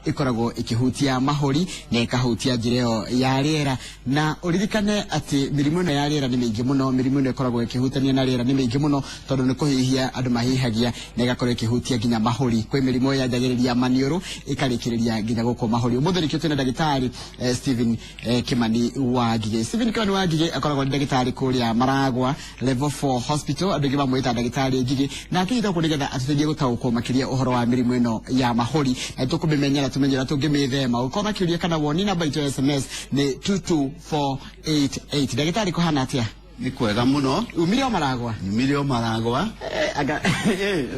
Ĩkoragwo ĩkĩhutia mahũri na ĩkahutia njĩra ĩyo ya rĩera. Na ũririkane atĩ mĩrimũ ĩno ya rĩera nĩ mĩingĩ mũno. Mĩrimũ ĩno ĩkoragwo ĩkĩhutania na rĩera nĩ mĩingĩ mũno, tondũ nĩ kũhihia andũ mahihagia na ĩgakorwo ĩkĩhutia nginya mahũri. Kwĩ mĩrimũ yanjagĩrĩria maniũrũ ĩkarĩkĩrĩria nginya gũkũ mahũri. Ũmũthĩ nĩkĩo twĩna ndagĩtarĩ Stephen Kimani wa Ngigĩ. Stephen Kimani wa Ngigĩ akoragwo arĩ ndagĩtarĩ kũrĩa Maragwa Level 4 Hospital. Andũ aingĩ mamwĩta ndagĩtarĩ Ngigĩ, na akĩnyita gũkũ nĩgetha atũteithie gũtaũkwo makĩria ũhoro wa mĩrimũ ĩno ya mahũri, na tũkũmĩmenya na tũmenye ũrĩa tũngĩmĩthema. Ũngĩkorwo na kĩũria kana woni, namba itũ ya SMS nĩ 22488. Ndagĩtarĩ, kũhana atĩa? Nĩ kwega mũno. Umire o Maragwa? Nyumire o Maragwa. Anga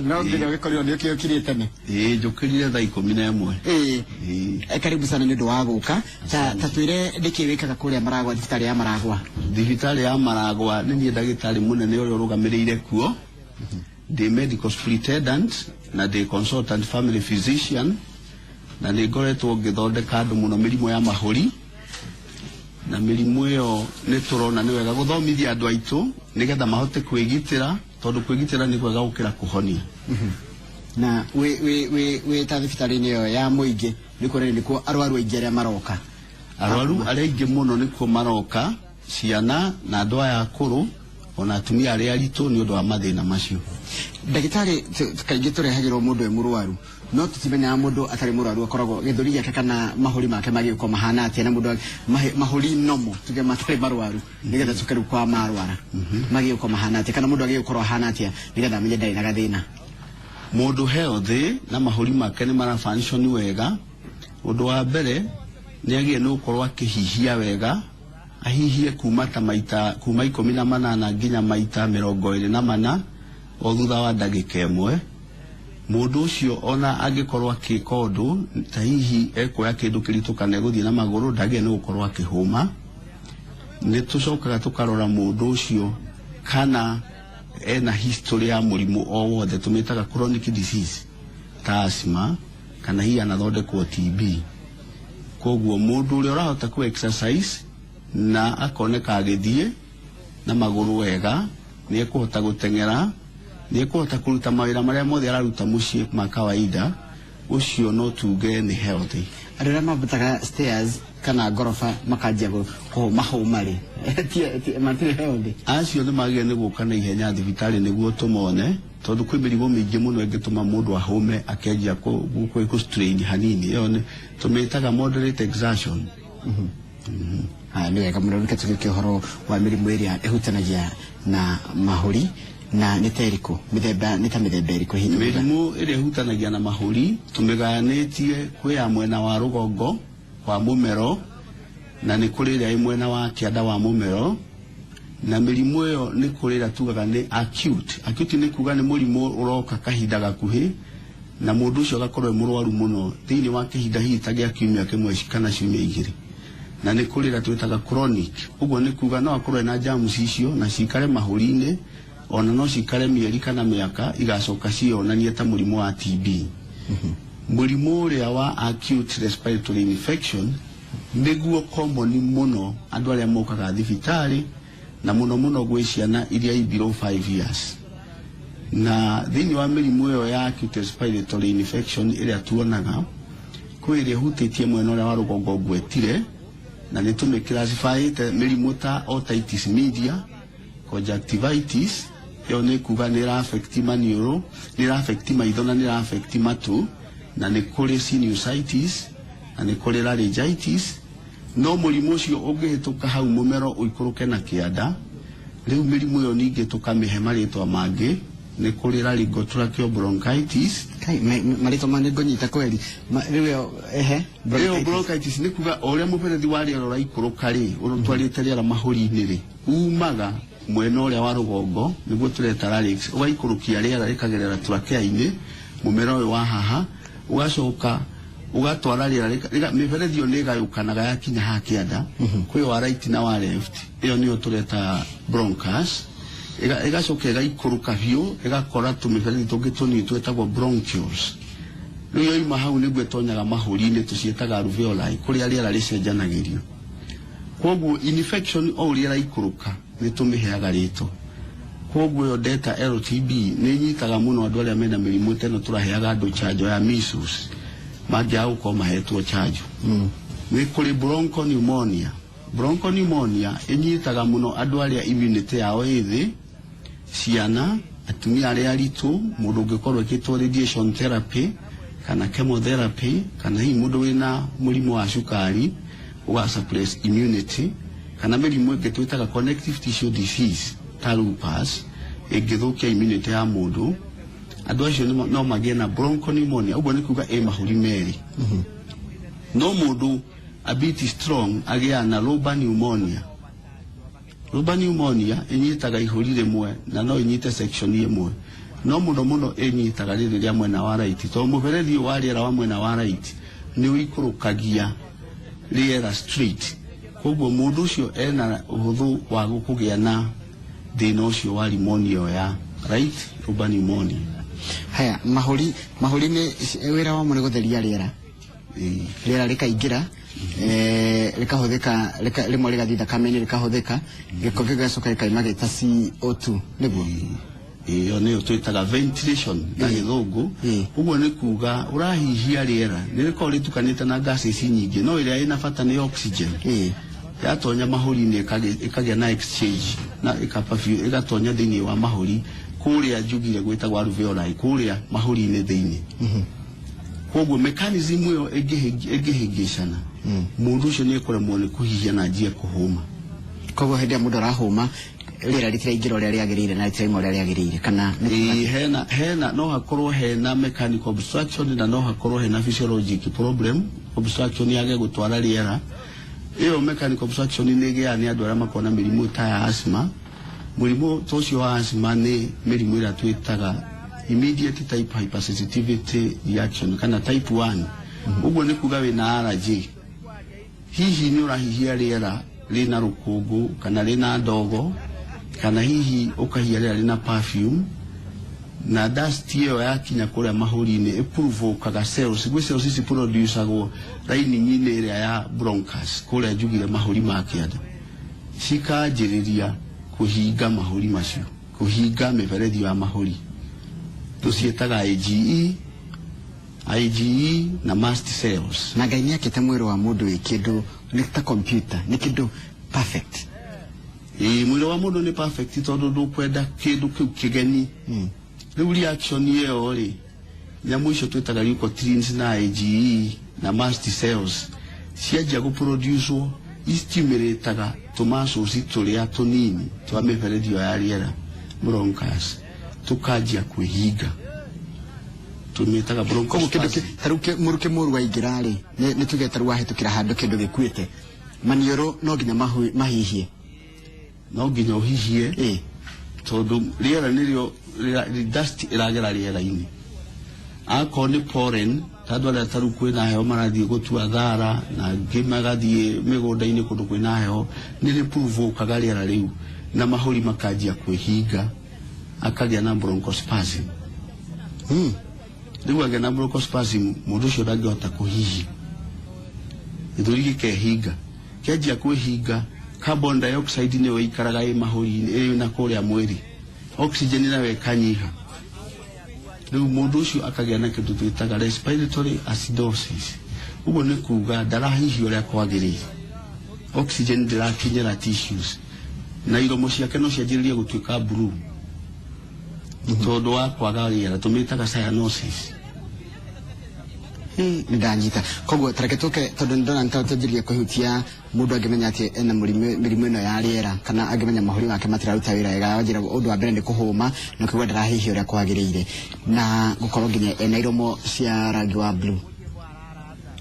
no nginya ũgĩkorirwo nĩ ũkĩũkirĩte tene. Ĩĩ, njũkĩrire thaa 11. Ĩĩ. Karibu sana nĩ ũndũ wa gũka. Ta twĩre nĩkĩ wĩkaga kũrĩa Maragwa, thibitarĩ ya Maragwa? Thibitarĩ ya Maragwa nĩ niĩ ndagĩtarĩ mũnene ũrĩa ũrũgamĩrĩire kuo. Ndĩ medical superintendent na ndĩ consultant family physician, na nĩ ngoretwo ngĩthondeka andũ mũno mĩrimũ ya mahũri, na mĩrimũ ĩyo nĩ tũrona nĩ wega gũthomithia andũ aitũ nĩgetha mahote kwĩgitĩra, tondũ kwĩgitĩra nĩ kwega gũkĩra kũhonia. Na wĩ ta thibitarĩ-inĩ ĩyo ya mũingĩ, nĩ kuonania nĩkuo arwaru aingĩ arĩa maroka? Arwaru arĩa aingĩ mũno nĩkuo maroka, ciana na andũ aya akũrũ, ona atumia arĩa aritũ, nĩ ũndũ wa mathĩna macio. Ndagĩtarĩ, kaingĩ tũrehagĩrwo mũndũ e mũrwaru, no tũtimenyaga mũndũ atarĩ mũrwaru akoragwo gĩthũri gĩake kana mahũri make magĩũka mahana atĩa. Na mũndũ mahũri nomo tuge matarĩ marwaru, nĩgetha tuke rĩu kwa marwara, magĩũka mahana atĩa, kana mũndũ agĩgũkorwo ahana atĩa nĩgetha amenye ndarĩ na gathĩna? Mũndũ healthy na mahũri make nĩ mara function wega, ũndũ wa mbere nĩ agĩe nĩ gũkorwo akĩhihia wega, ahihie kuma ta maita kuma 18 nginya maita 24 o thutha wa ndagĩka 1. Mũndũ ũcio ona angĩkorwo akĩka ũndũ ta hihi ekuoya kĩndũ kĩritũ kana egũthiĩ na magũrũ, ndagĩe nĩ gũkorwo akĩhũma. Nĩ tũcokaga tũkarora mũndũ ũcio kana ena history ya mũrimũ o wothe tũmĩtaga chronic disease ta asthma, kana hihi anathondekwo TB. Koguo mũndũ ũrĩa ũrahota ku exercise na akoneka agĩthiĩ na magũrũ wega, nĩ ekũhota gũteng'era, nĩ ekũhota kũruta mawĩra marĩa mothe araruta mũciĩ ma kawaida, ũcio no tuge nĩ healthy. Andũ arĩa mambataga stairs kana ngoroba makanjia kũhũmahũma rĩ, matirĩ healthy? Acio nĩ magĩrĩire nĩ gũka na ihenya thibitarĩ nĩguo tũmone, tondũ kwĩ mĩrimũ mĩingĩ mũno ĩngĩtũma mũndũ ahũme akenjia kũ strain hanini. Ĩyo nĩ tũmĩtaga moderate exertion. Haya, nĩ wega mũno. Reke tũgĩke ũhoro wa mĩrimũ ĩrĩa ĩhutanagia na mahũri, na nĩ ta ĩrĩkũ mĩthemba, nĩ ta mĩthemba ĩrĩkũ hihi? Mĩrimũ ĩrĩa ĩhutanagia na mahũri tũmĩgayanĩtie, kwĩ ya mwena wa rũgongo wa mũmero na nĩ kũrĩ ĩrĩa ĩ mwena wa kĩanda wa mũmero. Na mĩrimũ ĩyo nĩ kũrĩ ĩrĩa tugaga nĩ acute. Acute nĩ kuga nĩ mũrimũ ũroka kahinda gakuhĩ na mũndũ ũcio agakorwo e mũrwaru mũno thĩinĩ wa kĩhinda hihi ta gĩa kiumia kĩmwe kana ciumia 2. Na nĩ kũrĩ ĩrĩa twĩtaga chronic, ũguo nĩ kuga no akorwo ena germs icio na cikare mahũri-inĩ, ona no cikare mĩeri kana mĩaka, igacoka ciyonanie ta mũrimũ wa TB. Mũrimũ ũrĩa wa acute respiratory infection nĩguo common mũno andũ arĩa mokaga thibitarĩ, na mũno mũno gwĩ ciana iria i below 5 years. Na thĩinĩ wa mĩrimũ ĩyo ya acute respiratory infection ĩrĩa tuonaga, kwĩ ĩrĩa ĩhutĩtie mwena ũrĩa wa rũgongo ngwetire, na nĩ tũmĩclassifyĩte mĩrimũ ta otitis media, conjunctivitis, ĩyo nĩ kuga nĩ ĩra affect maniũrũ, nĩ ĩra affect maitho na nĩ ĩra affect matũ, na nĩ kũrĩ sinusitis na nĩ kũrĩ laryngitis. No mũrimũ ũcio ũngĩhĩtũka hau mũmero ũikũrũke na kĩanda, rĩu mĩrimũ ĩyo ningĩ tũkamĩhe marĩtwa mangĩ. Nĩ kũrĩ laryngotracheal bronchitis. Kai, marĩtwa ma nĩ ngũnyita kweri. Rĩu ĩyo, ehe? Ĩyo bronchitis nĩ kuga o ũrĩa mũberethi wa rĩera ũraikũrũka rĩ, ũtwarĩte rĩera mahũri-inĩ rĩ, umaga mwena ũrĩa wa rũgongo, nĩguo tũreta larynx, ũgaikũrũkia rĩera rĩkagerera trachea-inĩ, mũmero ũyũ wa haha, ũgacoka ũgatwara rĩera mĩberethi ĩyo nĩ ĩgayũkanaga yakinya haha kĩanda, kwĩ wa right na wa left, ĩyo nĩyo tũreta bronchus. Ĩgacoka ĩgaikũrũka biũ ĩgakora tũmĩberethi tũngĩ tũnini twĩtagwo bronchioles. Rĩu yoima hau nĩguo ĩtonyaga mahũri-inĩ, tũciĩtaga alveoli, kũrĩa rĩera rĩcenjanagĩrio. Koguo infection o ũrĩa ĩraikũrũka nĩ tũmĩheaga rĩtwa. Koguo ĩyo ndeta LTB nĩ ĩnyitaga mũno andũ arĩa mena mĩrimũ ta ĩno tũraheaga andũ chanjo ya measles. Mangĩaga gũkorwo mahetwo chanjo. Nĩ kũrĩ bronchopneumonia. Bronchopneumonia ĩnyitaga mũno andũ arĩa immunity yao ĩ thĩ, ciana, atumia arĩa aritũ, mũndũ ũngĩkorwo ĩkĩtwo radiation therapy kana chemotherapy, kana hihi mũndũ wĩna mũrimũ wa cukari ũga suppress immunity, kana mĩrimũ ĩngĩ twĩtaga connective tissue disease ta lupus ĩngĩthũkia immunity ya mũndũ, andũ acio no magĩe na bronchopneumonia. Ũguo nĩ kuga ĩ mahũri merĩ. No mũndũ a bit strong agĩaga na lobar pneumonia. Lobar pneumonia ĩnyitaga ihũri rĩmwe na no ĩnyite section ĩmwe, no mũno mũno ĩnyitaga rĩrĩ rĩa mwena wa right, tondũ mũberethi ũyũ wa rĩera wa mwena wa right nĩ ũikũrũkagia rĩera straight. Koguo mũndũ ũcio ena ũhũthũ wa kũgĩa na thĩna ũcio wa pneumonia ya right lobar pneumonia. Haya, mahũri, mahũri nĩ wĩra wamo nĩ gũtheria rĩera. Rĩera rĩkaingĩra, rĩkahũthĩka, rĩmwe rĩgathiĩ thakame-inĩ rĩkahũthĩka, gĩko kĩu gĩgacoka gĩkaima gĩta CO2 nĩguo. Ĩyo nĩyo twĩtaga ventilation na gĩthũngũ. Ũguo nĩ kuga ũrahihia rĩera nĩ rĩkoragwo rĩtukanĩte na gases nyingĩ, no ĩrĩa ĩna bata nĩ oxygen. Yatonya mahũri-inĩ ĩkagĩa na exchange na ĩgatonya thĩinĩ wa mahũri kũrĩa njugire gwĩtagwo alveoli, kũrĩa mahũri-inĩ thĩinĩ. Koguo mechanism ĩyo ĩngĩhĩngĩcana, mũndũ ũcio nĩ ekũremwo nĩ kũhihia na anjie kũhũma. Koguo hĩndĩ ĩrĩa mũndũ arahũma rĩera rĩtiraingĩra ũrĩa rĩagĩrĩire na rĩtirauma ũrĩa rĩagĩrĩire, kana nĩ Ĩĩ, hena no hakorwo hena mechanical obstruction na no hakorwo hena physiologic problem. Obstruction yage gũtwara rĩera. Ĩyo mechanical obstruction nĩ ĩgĩaga nĩ andũ arĩa makoragwo na mĩrimũ ta ya asthma. Mũrimũ ta ũcio wa asthma nĩ mĩrimũ ĩrĩa twĩtaga immediate type hypersensitivity reaction kana type 1. Ũguo nĩ kuga wĩna allergy, hihi nĩ ũrahihia rĩera rĩna rũkũngũ kana rĩna ndogo, kana hihi ũkahihia rĩera rĩna perfume, na dust ĩyo yakinya kũrĩa mahũri-inĩ ĩprovokaga cells. Gwĩ cells ici producagwo lining-inĩ ĩrĩa ya bronchus kũrĩa njugire mahũri ma kĩanda, cikanjĩrĩria kũhinga mahũri macio, kũhinga mĩberethi ya mahũri. Tũciĩtaga IgE, IgE na mast cells. Na Ngai nĩ akĩte mwĩrĩ wa mũndũ wĩ kĩndũ nĩ ta computer, nĩ kĩndũ perfect. Ĩĩ, mwĩrĩ wa mũndũ nĩ perfect tondũ ndũkwenda kĩndũ kĩu kĩgeni. Rĩu reaction ĩyo rĩ, nyamũ icio twĩtaga leukotrienes na IgE na mast cells cianjia gũproducwo, istimulataga tũmuscles tũrĩa tũnini twa mĩberethi ĩyo ya rĩera, bronchus, tũkanjia kwĩhinga, tũmĩtaga Koguo kĩndũ bronchospasm. Ta rĩu mũrukĩ mũru waingĩra rĩ, nĩ tuge ta rĩu wahĩtũkĩra handũ kĩndũ gĩkuĩte, maniũrũ no nginya mahihie. No nginya ũhihie, tondũ rĩera nĩrĩo dust ĩragera rĩera-inĩ. Akorwo nĩ pollen, ta andũ arĩa ta rĩu kwĩna heho marathiĩ gũtua thara na angĩ magathiĩ mĩgũnda-inĩ kũndũ kwĩna heho, nĩ rĩprovokaga rĩera rĩu na mahũri makanjia kwĩhinga, akagĩa na bronchospasm. Rĩu agĩa na bronchospasm, mũndũ ũcio ndangĩhota kũhihia, gĩthũri gĩkehinga. Kĩanjia kwĩhinga, carbon dioxide nĩyo ĩikaraga ĩ mahũri-inĩ, ĩ na kũrĩa mwĩrĩ, oxygen nayo ĩkanyiha. Rĩu mũndũ ũcio akagĩa na kĩndũ twĩtaga respiratory acidosis. Ũguo nĩ kuga ndarahihia ũrĩa kwagĩrĩire, oxygen ndĩrakinyĩra tissues, na iromo ciake no cianjĩrĩrie gũtuĩka blue tondũ wa kwaga rĩera, tũmĩtaga cyanosis. Nĩ ndanyita. Koguo tareke tũke, tondũ nĩ ndona nĩ twanjĩrĩria kũhutia mũndũ angĩmenya atĩ ena mũrimũ, mĩrimũ ĩno ya rĩera, kana angĩmenya mahũri make matiraruta wĩra wega. Wanjĩra ũndũ wa mbere nĩ kũhũma na kũigua ndarahihia ũrĩa kwagĩrĩire, na gũkorwo nginya ena iromo cia rangi wa blue.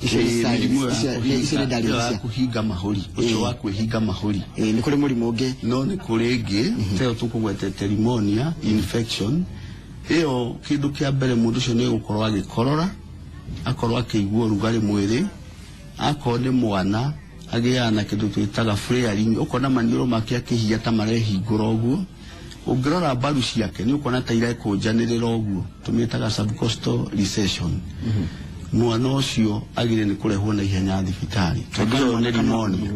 Icio nĩ Ĩĩ, signs, mĩrimũ ya icio nĩ ndariri ĩyo ya cia kũhinga mahũri, ũcio wa kwĩhinga mahũri. Ĩĩ, nĩ kũrĩ mũrimũ ũngĩ? No nĩ kũrĩ ĩngĩ teyo tũkũgwetete, pneumonia infection. Ĩyo kĩndũ kĩa mbere mũndũ ũcio nĩ gũkorwo agĩkorora, akorwo akĩigua ũrugarĩ mwĩrĩ. Akorwo nĩ mwana, agĩaga na kĩndũ twĩtaga flaring, ũkona maniũrũ make akĩhia ta marehingũra ũguo. Ũngĩrora mbaru ciake nĩ ũkuona ta irekũnjanĩrĩra ũguo, tũmĩtaga subcostal recession. Mwana ũcio agĩrĩire nĩ kũrehwo na ihenya thibitarĩ, tondũ ĩyo nĩ pneumonia,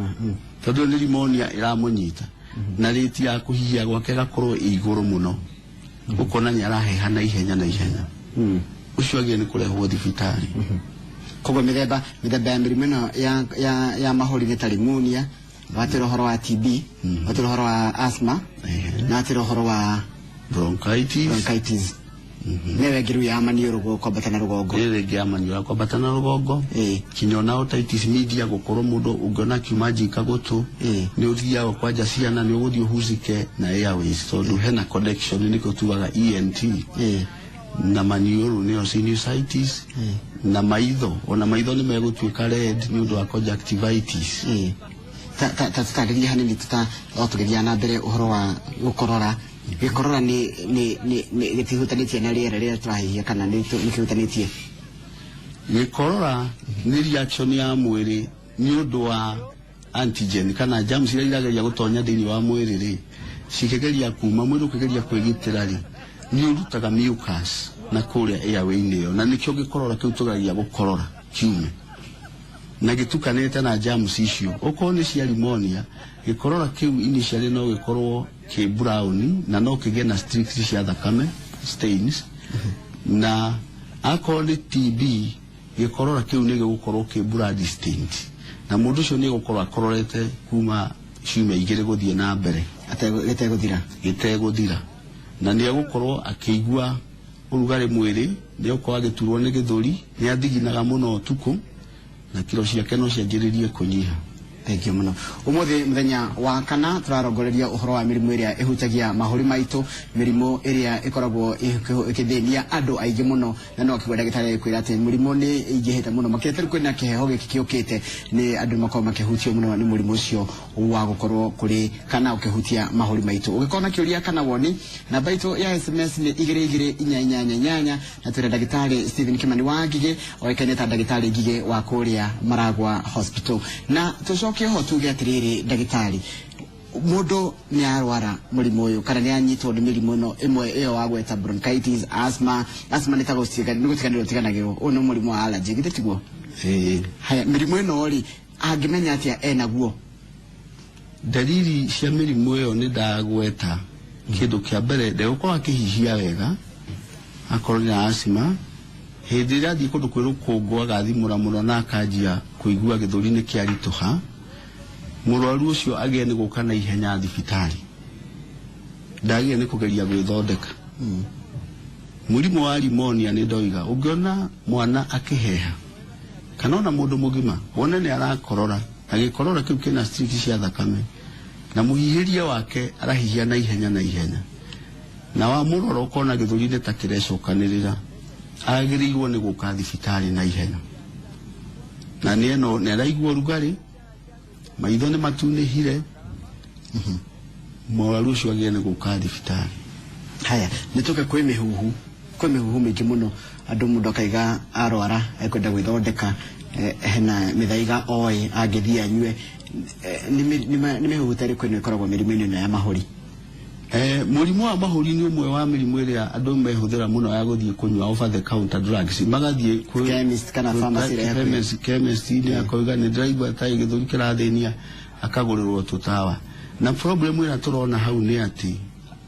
tondũ ĩyo nĩ pneumonia ĩramũnyita, na rĩti ya kũhihia gwake ĩgakorwo ĩ igũrũ mũno, ũkona nĩ araheha na ihenya na ihenya. Ũcio agĩrĩire nĩ kũrehwo thibitarĩ. Koguo mĩthemba ya mĩrimũ ĩno ya mahũri nĩ ta pneumonia, watĩra ũhoro wa TB, watĩra ũhoro wa asthma, na watĩra ũhoro wa bronchitis. Nĩwe ĩngĩ rĩu ya maniũrũ gũkwambata na rũgongo. Ĩrĩa ĩngĩ ya maniũrũ kwambata na rũgongo. Kinya ona otitis media gũkorwo mũndũ ũngĩona kiuma njika gũtũ, nĩ ũthiaga kwanja ciana, nĩ ũgũthiĩ ũhucike na airways tondũ hena connection, nĩkĩo tugaga ENT. Na maniũrũ nĩyo sinusitis. Na maitho, ona maitho nĩ megũtuĩka red nĩ ũndũ wa conjunctivitis. Ta tũtarĩrie hanini o tũgĩthiaga na mbere ũhoro wa gũkorora. Gĩkorora nĩ gĩtihutanĩtie na rĩera rĩrĩa tũrahihia kana nĩ kĩhutanĩtie? Gĩkorora nĩ reaction ya mwĩrĩ nĩ ũndũ wa antigen kana germs iria irageria gũtonya thĩinĩ wa mwĩrĩ rĩ, cikĩgeria kuma mwĩrĩ ũkĩgeria kwĩgitĩra rĩ, nĩ ũrutaga mucus na kũrĩa airway-inĩ ĩyo, na nĩkĩo gĩkorora kĩu tũgeragia gũkorora kiume na gĩtukanĩte na germs icio. Okorwo nĩ cia pneumonia, gĩkorora kĩu initially no gĩkorwo kĩ brown na no kĩgĩe na streaks cia thakame stains, na akorwo nĩ TB gĩkorora kĩu nĩ gĩgũkorwo kĩ blood stained, na mũndũ ũcio nĩ egũkorwo akororete kuma ciumia igĩrĩ gũthiĩ na mbere gĩtegũthira, na nĩ egũkorwo akĩigua ũrugarĩ mwĩrĩ, nĩ egũkorwo agĩturwo nĩ gĩthũri, nĩ athiginaga mũno ũtukũ, na kiro ciake no cianjĩrĩrie kũnyiha. Thank you mũno. Ũmũthĩ mũthenya wa kana tũrarongoreria ũhoro wa mĩrimũ ĩrĩa ĩhutagia mahũri maitũ, mĩrimũ ĩrĩa ĩkoragwo ĩkĩthĩnia andũ aingĩ mũno, na no akĩgwa ndagĩtarĩ agĩkwĩra atĩ mĩrimũ nĩ ĩingĩhĩte mũno makĩria tarĩu kwĩna kĩheho gĩkĩ kĩũkĩte, nĩ andũ makoragwo makĩhutio mũno nĩ mũrimũ ũcio wa gũkorwo kũrĩ kana ũkĩhutia mahũri maitũ. Ũngĩkorwo na kĩũria kana woni, namba itũ ya SMS nĩ 22488, na twĩna ndagĩtarĩ Stephen Kimani wa Ngigĩ, oĩkaine ta ndagĩtarĩ Ngigĩ wa kũrĩa Maragua Hospital. Na tũcoke ho tuge atĩrĩrĩ, ndagĩtarĩ, mũndũ nĩ arwara mũrimũ ũyũ kana nĩ anyitwo nĩ mĩrimũ ĩno ĩmwe ĩyo wagweta bronchitis, asthma nĩ ta gũtiganĩrwo ũtiganagĩrwo, ũyũ nĩ mũrimũ wa allergy, githĩ tiguo? Haya, mĩrimũ ĩno rĩ, angĩmenya atĩa enaguo? Dalili cia mĩrimũ ĩyo nĩ ndagweta. Kĩndũ kĩa mbere, ndegũkorwo akĩhihia wega, akorwo nĩ asthma, hĩndĩ ĩrĩa athiĩ kũndũ kwĩ rũkũngũ agathimũra mũno na akanjia kũigua gĩthũri nĩ kĩaritũha, mũrwaru ũcio agĩe nĩ gũka na ihenya thibitarĩ, ndagĩe nĩ kũgeria gwĩthondeka. Mũrimũ wa pneumonia nĩ ndoiga, ũngĩona mwana akĩheha kana ona mũndũ mũgima wone nĩ arakorora, na gĩkorora kĩu kĩna streaks cia thakame, na mũhihĩrie wake arahihia na ihenya na ihenya, na wamũrora ũkona gĩthũri-inĩ ta kĩrecokanĩrĩra, agĩrĩirwo nĩ gũka thibitarĩ na ihenya. Na nĩ eno nĩ araigua ũrugarĩ, maitho nĩ matunĩhire, mũrwaru ũcio agĩrĩirwo nĩ gũka thibitarĩ. Haya, nĩ tũke kwĩ mĩhuhu, kwĩ mĩhuhu mĩingĩ mũno, andũ mũndũ akaiga arwara ekwenda gwĩthondeka, hena mĩthaiga oĩ angĩthiĩ anyue, nĩ mĩhuhu ta ĩrĩkũ ĩno ĩkoragwo mĩrimũ-inĩ ĩno ya mahũri? Mũrimũ wa mahũri nĩ ũmwe wa mĩrimũ ĩrĩa andũ mehũthĩra mũno ya gũthiĩ kũnyua over the counter drugs, magathiĩ kwĩ chemist kana pharmacy ĩrĩa ĩhakuhĩ. Chemist-inĩ akoiga nĩ ndĩraigua ta gĩthũri kĩrathĩnia, akagũrĩrwo tũtawa. Na problem ĩrĩa tũrona hau nĩ atĩ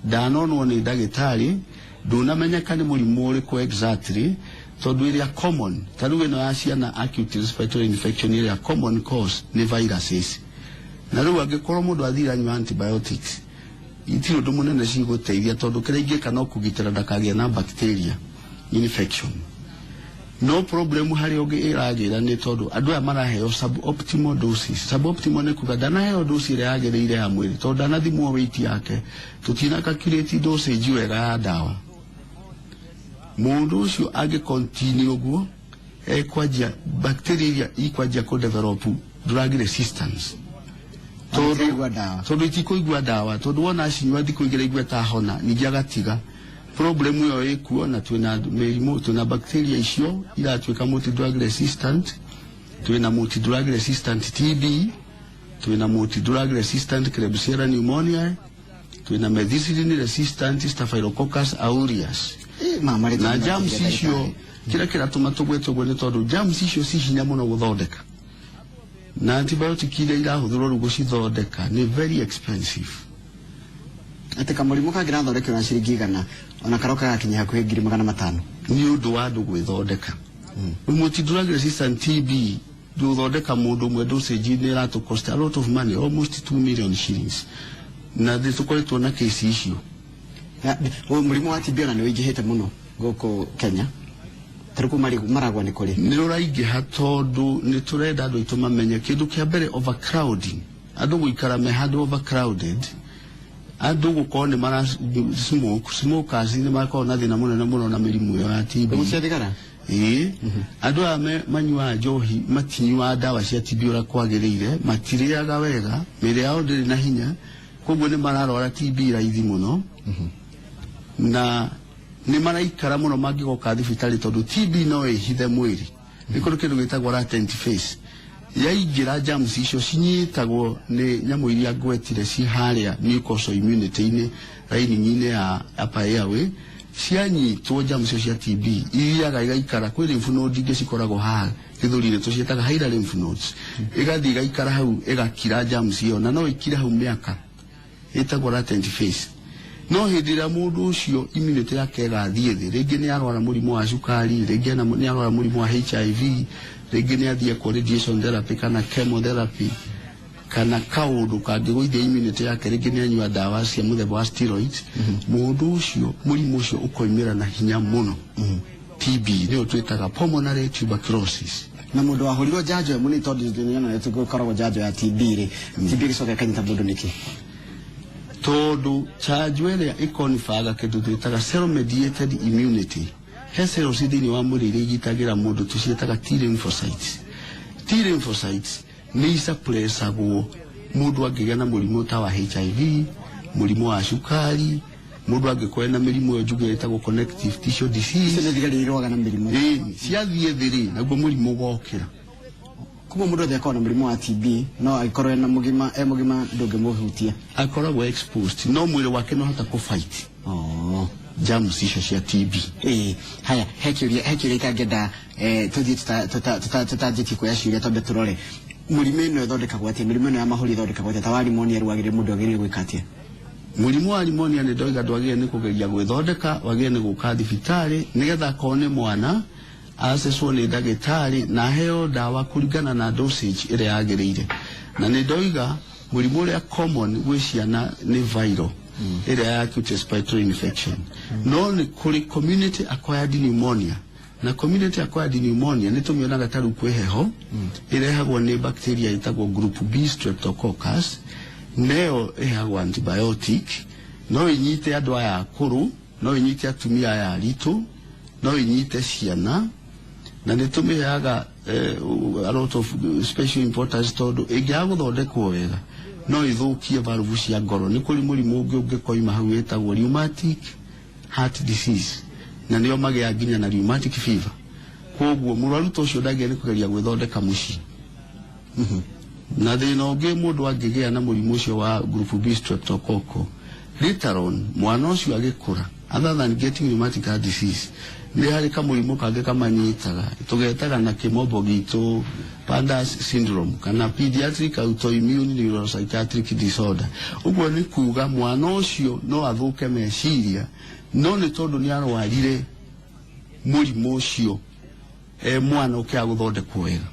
ndanonwo nĩ ndagĩtarĩ, ndũnamenyeka nĩ mũrimũ ũrĩkũ exactly, tondũ ĩrĩa common ta rĩu ĩno ya ciana acute respiratory infection ĩrĩa common cause nĩ viruses. Na rĩu angĩkorwo mũndũ athire anyua antibiotics, itirĩ ũndũ mũnene cigũteithia, tondũ kĩrĩa ingĩka no kũgitĩra ndakagĩe na bacteria infection. No problem harĩa ũngĩ ĩragĩra nĩ tondũ andũ aya maraheo suboptimal doses. Suboptimal nĩ kuga ndanaheo dose ĩrĩa yagĩrĩire ya mwĩrĩ, tondũ ndanathimwo weight yake, tũtina calculate dosage wega ya ndawa. Mũndũ ũcio angĩ continue ũguo, ekwanjia bacteria iria ikwanjia kũ develop drug resistance. Tondũ itikũigua ndawa, tondũ wona acinyua thikũ igĩrĩ aigue ta hona, ningĩ agatiga. Problem ĩyo ĩkuo, na twĩna mĩrimũ, twĩna bacteria icio iratuĩka multi drug resistant, twĩna multi drug resistant TB, twĩna multi drug resistant Klebsiella pneumoniae, twĩna methicillin resistant Staphylococcus aureus. Na germs icio kĩrĩa kĩratũma tũgwete ũguo nĩ tondũ germs icio ci hinya mũno gũthondeka, na antibiotic iria irahũthĩrwo rĩu gũcithondeka nĩ very expensive. Atĩ kamũrimũ kangĩrathondekerwo na ciringi 100, ona karoka gakinya hakuhĩ 500,000. Nĩ ũndũ wa andũ gwĩthondeka. Multi drug resistant TB gũthondeka mũndũ ũmwe dosage nĩ ĩratũ cost a lot of money, almost 2 million shillings, na nĩ tũkoretwo na kesi icio. Mũrimũ wa TB ona nĩ ũingĩhĩte mũno gũkũ Kenya, tarĩ kũu Maragwa nĩ kũrĩ. Nĩ ũraingĩha tondũ nĩ tũrenda andũ aitũ mamenye kĩndũ kĩa mbere, overcrowding, andũ gũikara me handũ overcrowded, andũ gũkorwo nĩ mara smoke, smokers nĩ makoragwo na thĩna mũnene mũno na mĩrimũ ĩyo ya TB. Kũgucia thigara. Ĩĩ, andũ aya manyuaga njohi, matinyuaga ndawa cia TB ũrĩa kwagĩrĩire, matirĩaga wega, mĩĩrĩ yao ndĩrĩ na hinya, koguo nĩ mararwara TB raithi mũno, na nĩ maraikara mũno mangĩgoka thibitarĩ, tondũ TB no ĩhithe mwĩrĩ. Nĩ kũrĩ kĩndũ gĩtagwo latent phase. Yaingĩra, germs icio cinyitagwo nĩ nyamũ iria ngwetire ci harĩa mucosal immunity-inĩ, lining-inĩ ya upper airway. Cianyitwo, germs icio cia TB ithiaga igaikara kwĩ lymph node ingĩ cikoragwo haha gĩthũri-inĩ, tũciĩtaga hilar lymph nodes, ĩgathiĩ igaikara hau, ĩgakira germs ĩyo, na no ĩkire hau mĩaka, ĩtagwo latent phase. No hĩndĩ ĩrĩa mũndũ ũcio immunity yake ĩgathiĩ thĩ, rĩngĩ nĩ arwara mũrimũ wa cukari, rĩngĩ nĩ arwara mũrimũ wa HIV, rĩngĩ nĩ athiĩ kwa radiation therapy kana chemotherapy kana kaũndũ kangĩgũithia immunity yake, rĩngĩ nĩ anyua ndawa cia mũthemba wa steroids, mũndũ ũcio mũrimũ ũcio ũkoimĩra na hinya mũno. TB nĩyo twĩtaga pulmonary tuberculosis. Na mũndũ wahũrirwo njanjo ĩmwe, nĩ tondũ nĩona nĩ njanjo ya TB rĩ, TB ĩgĩcoka ĩkanyita mũndũ nĩkĩ? Tondũ chanjo ĩrĩa ĩkonibaga kĩndũ twĩtaga cell mediated immunity. He cells thĩinĩ wa mwĩrĩ iria igitagĩra mũndũ, tũciĩtaga T lymphocytes. T lymphocytes nĩ isuppressagwo mũndũ angĩgĩa na mũrimũ ta wa HIV, mũrimũ wa cukari, mũndũ angĩkorwo na mĩrimũ ĩyo njuge ĩtagwo connective tissue disease. Icio nĩ thigari irũaga na mĩrimũ. Ĩĩ, ciathiĩ thĩ rĩ, naguo mũrimũ ũgokĩra. Koguo mũndũ othe akorwo na mũrimũ wa TB, no angĩkorwo ena mũgima, e mũgima, ndũngĩmũhutia? Akoragwo exposed, no mwĩrĩ wake no hota kũfight germs icio cia TB. Ĩĩ, haya, he kĩũria itangĩenda tũthiĩ tũtanjĩtie kuoya ciũria, twambe tũrore mũrimũ ĩno ĩthondekagwo atĩa, mĩrimũ ĩno ya mahũri ĩthondekagwo atĩa? Ta wa pneumonia rĩu, wagĩrĩire, mũndũ agĩrĩire gwĩka atĩa? Mũrimũ wa pneumonia, nĩ ndoiga ndwagĩrĩire nĩ kũgeria gwĩthondeka, wagĩrĩire nĩ gũka thibitarĩ nĩgetha akorwo nĩ mwana acecwo nĩ ndagĩtarĩ na aheo ndawa kũringana na dosage ĩrĩa yagĩrĩire. Na nĩ ndoiga mũrimũ ũrĩa common gwĩ ciana nĩ viral ĩrĩa ya acute respiratory infection, no nĩ kũrĩ community acquired pneumonia, na community acquired pneumonia nĩ tũmĩonaga ta rĩu kwĩ heho, ĩrehagwo nĩ bacteria ĩtagwo group B streptococcus, neyo ĩheagwo antibiotic. No ĩnyite andũ aya akũrũ, no ĩnyite atumia aya aritũ, no ĩnyite ciana, na nĩ tũmĩheaga a lot of special importance, tondũ ĩngĩaga gũthondekwo wega no ĩthũkie valve cia ngoro. Nĩ kũrĩ mũrimũ ũngĩ ũngĩkoima hau wĩtagwo rheumatic heart disease, na nĩo magĩaga nginya na rheumatic fever. Koguo mũrwaru ta ũcio ndagĩrĩire nĩ kũgeria gwĩthondeka mũciĩ. Na thĩna ũngĩ mũndũ angĩgĩa na mũrimũ ũcio wa group B streptococcal, later on mwana ũcio agĩkũra, other than getting rheumatic heart disease, nĩ harĩ kamũrimũ kangĩ kamanyitaga, tũgetaga na kĩmombo gitũ Pandas syndrome kana pediatric autoimmune neuropsychiatric disorder. Ũguo nĩ kuga mwana ũcio no athũke meciria, no nĩ tondũ nĩ arwarire mũrimũ ũcio e mwana ũkĩaga gũthondekwo wega.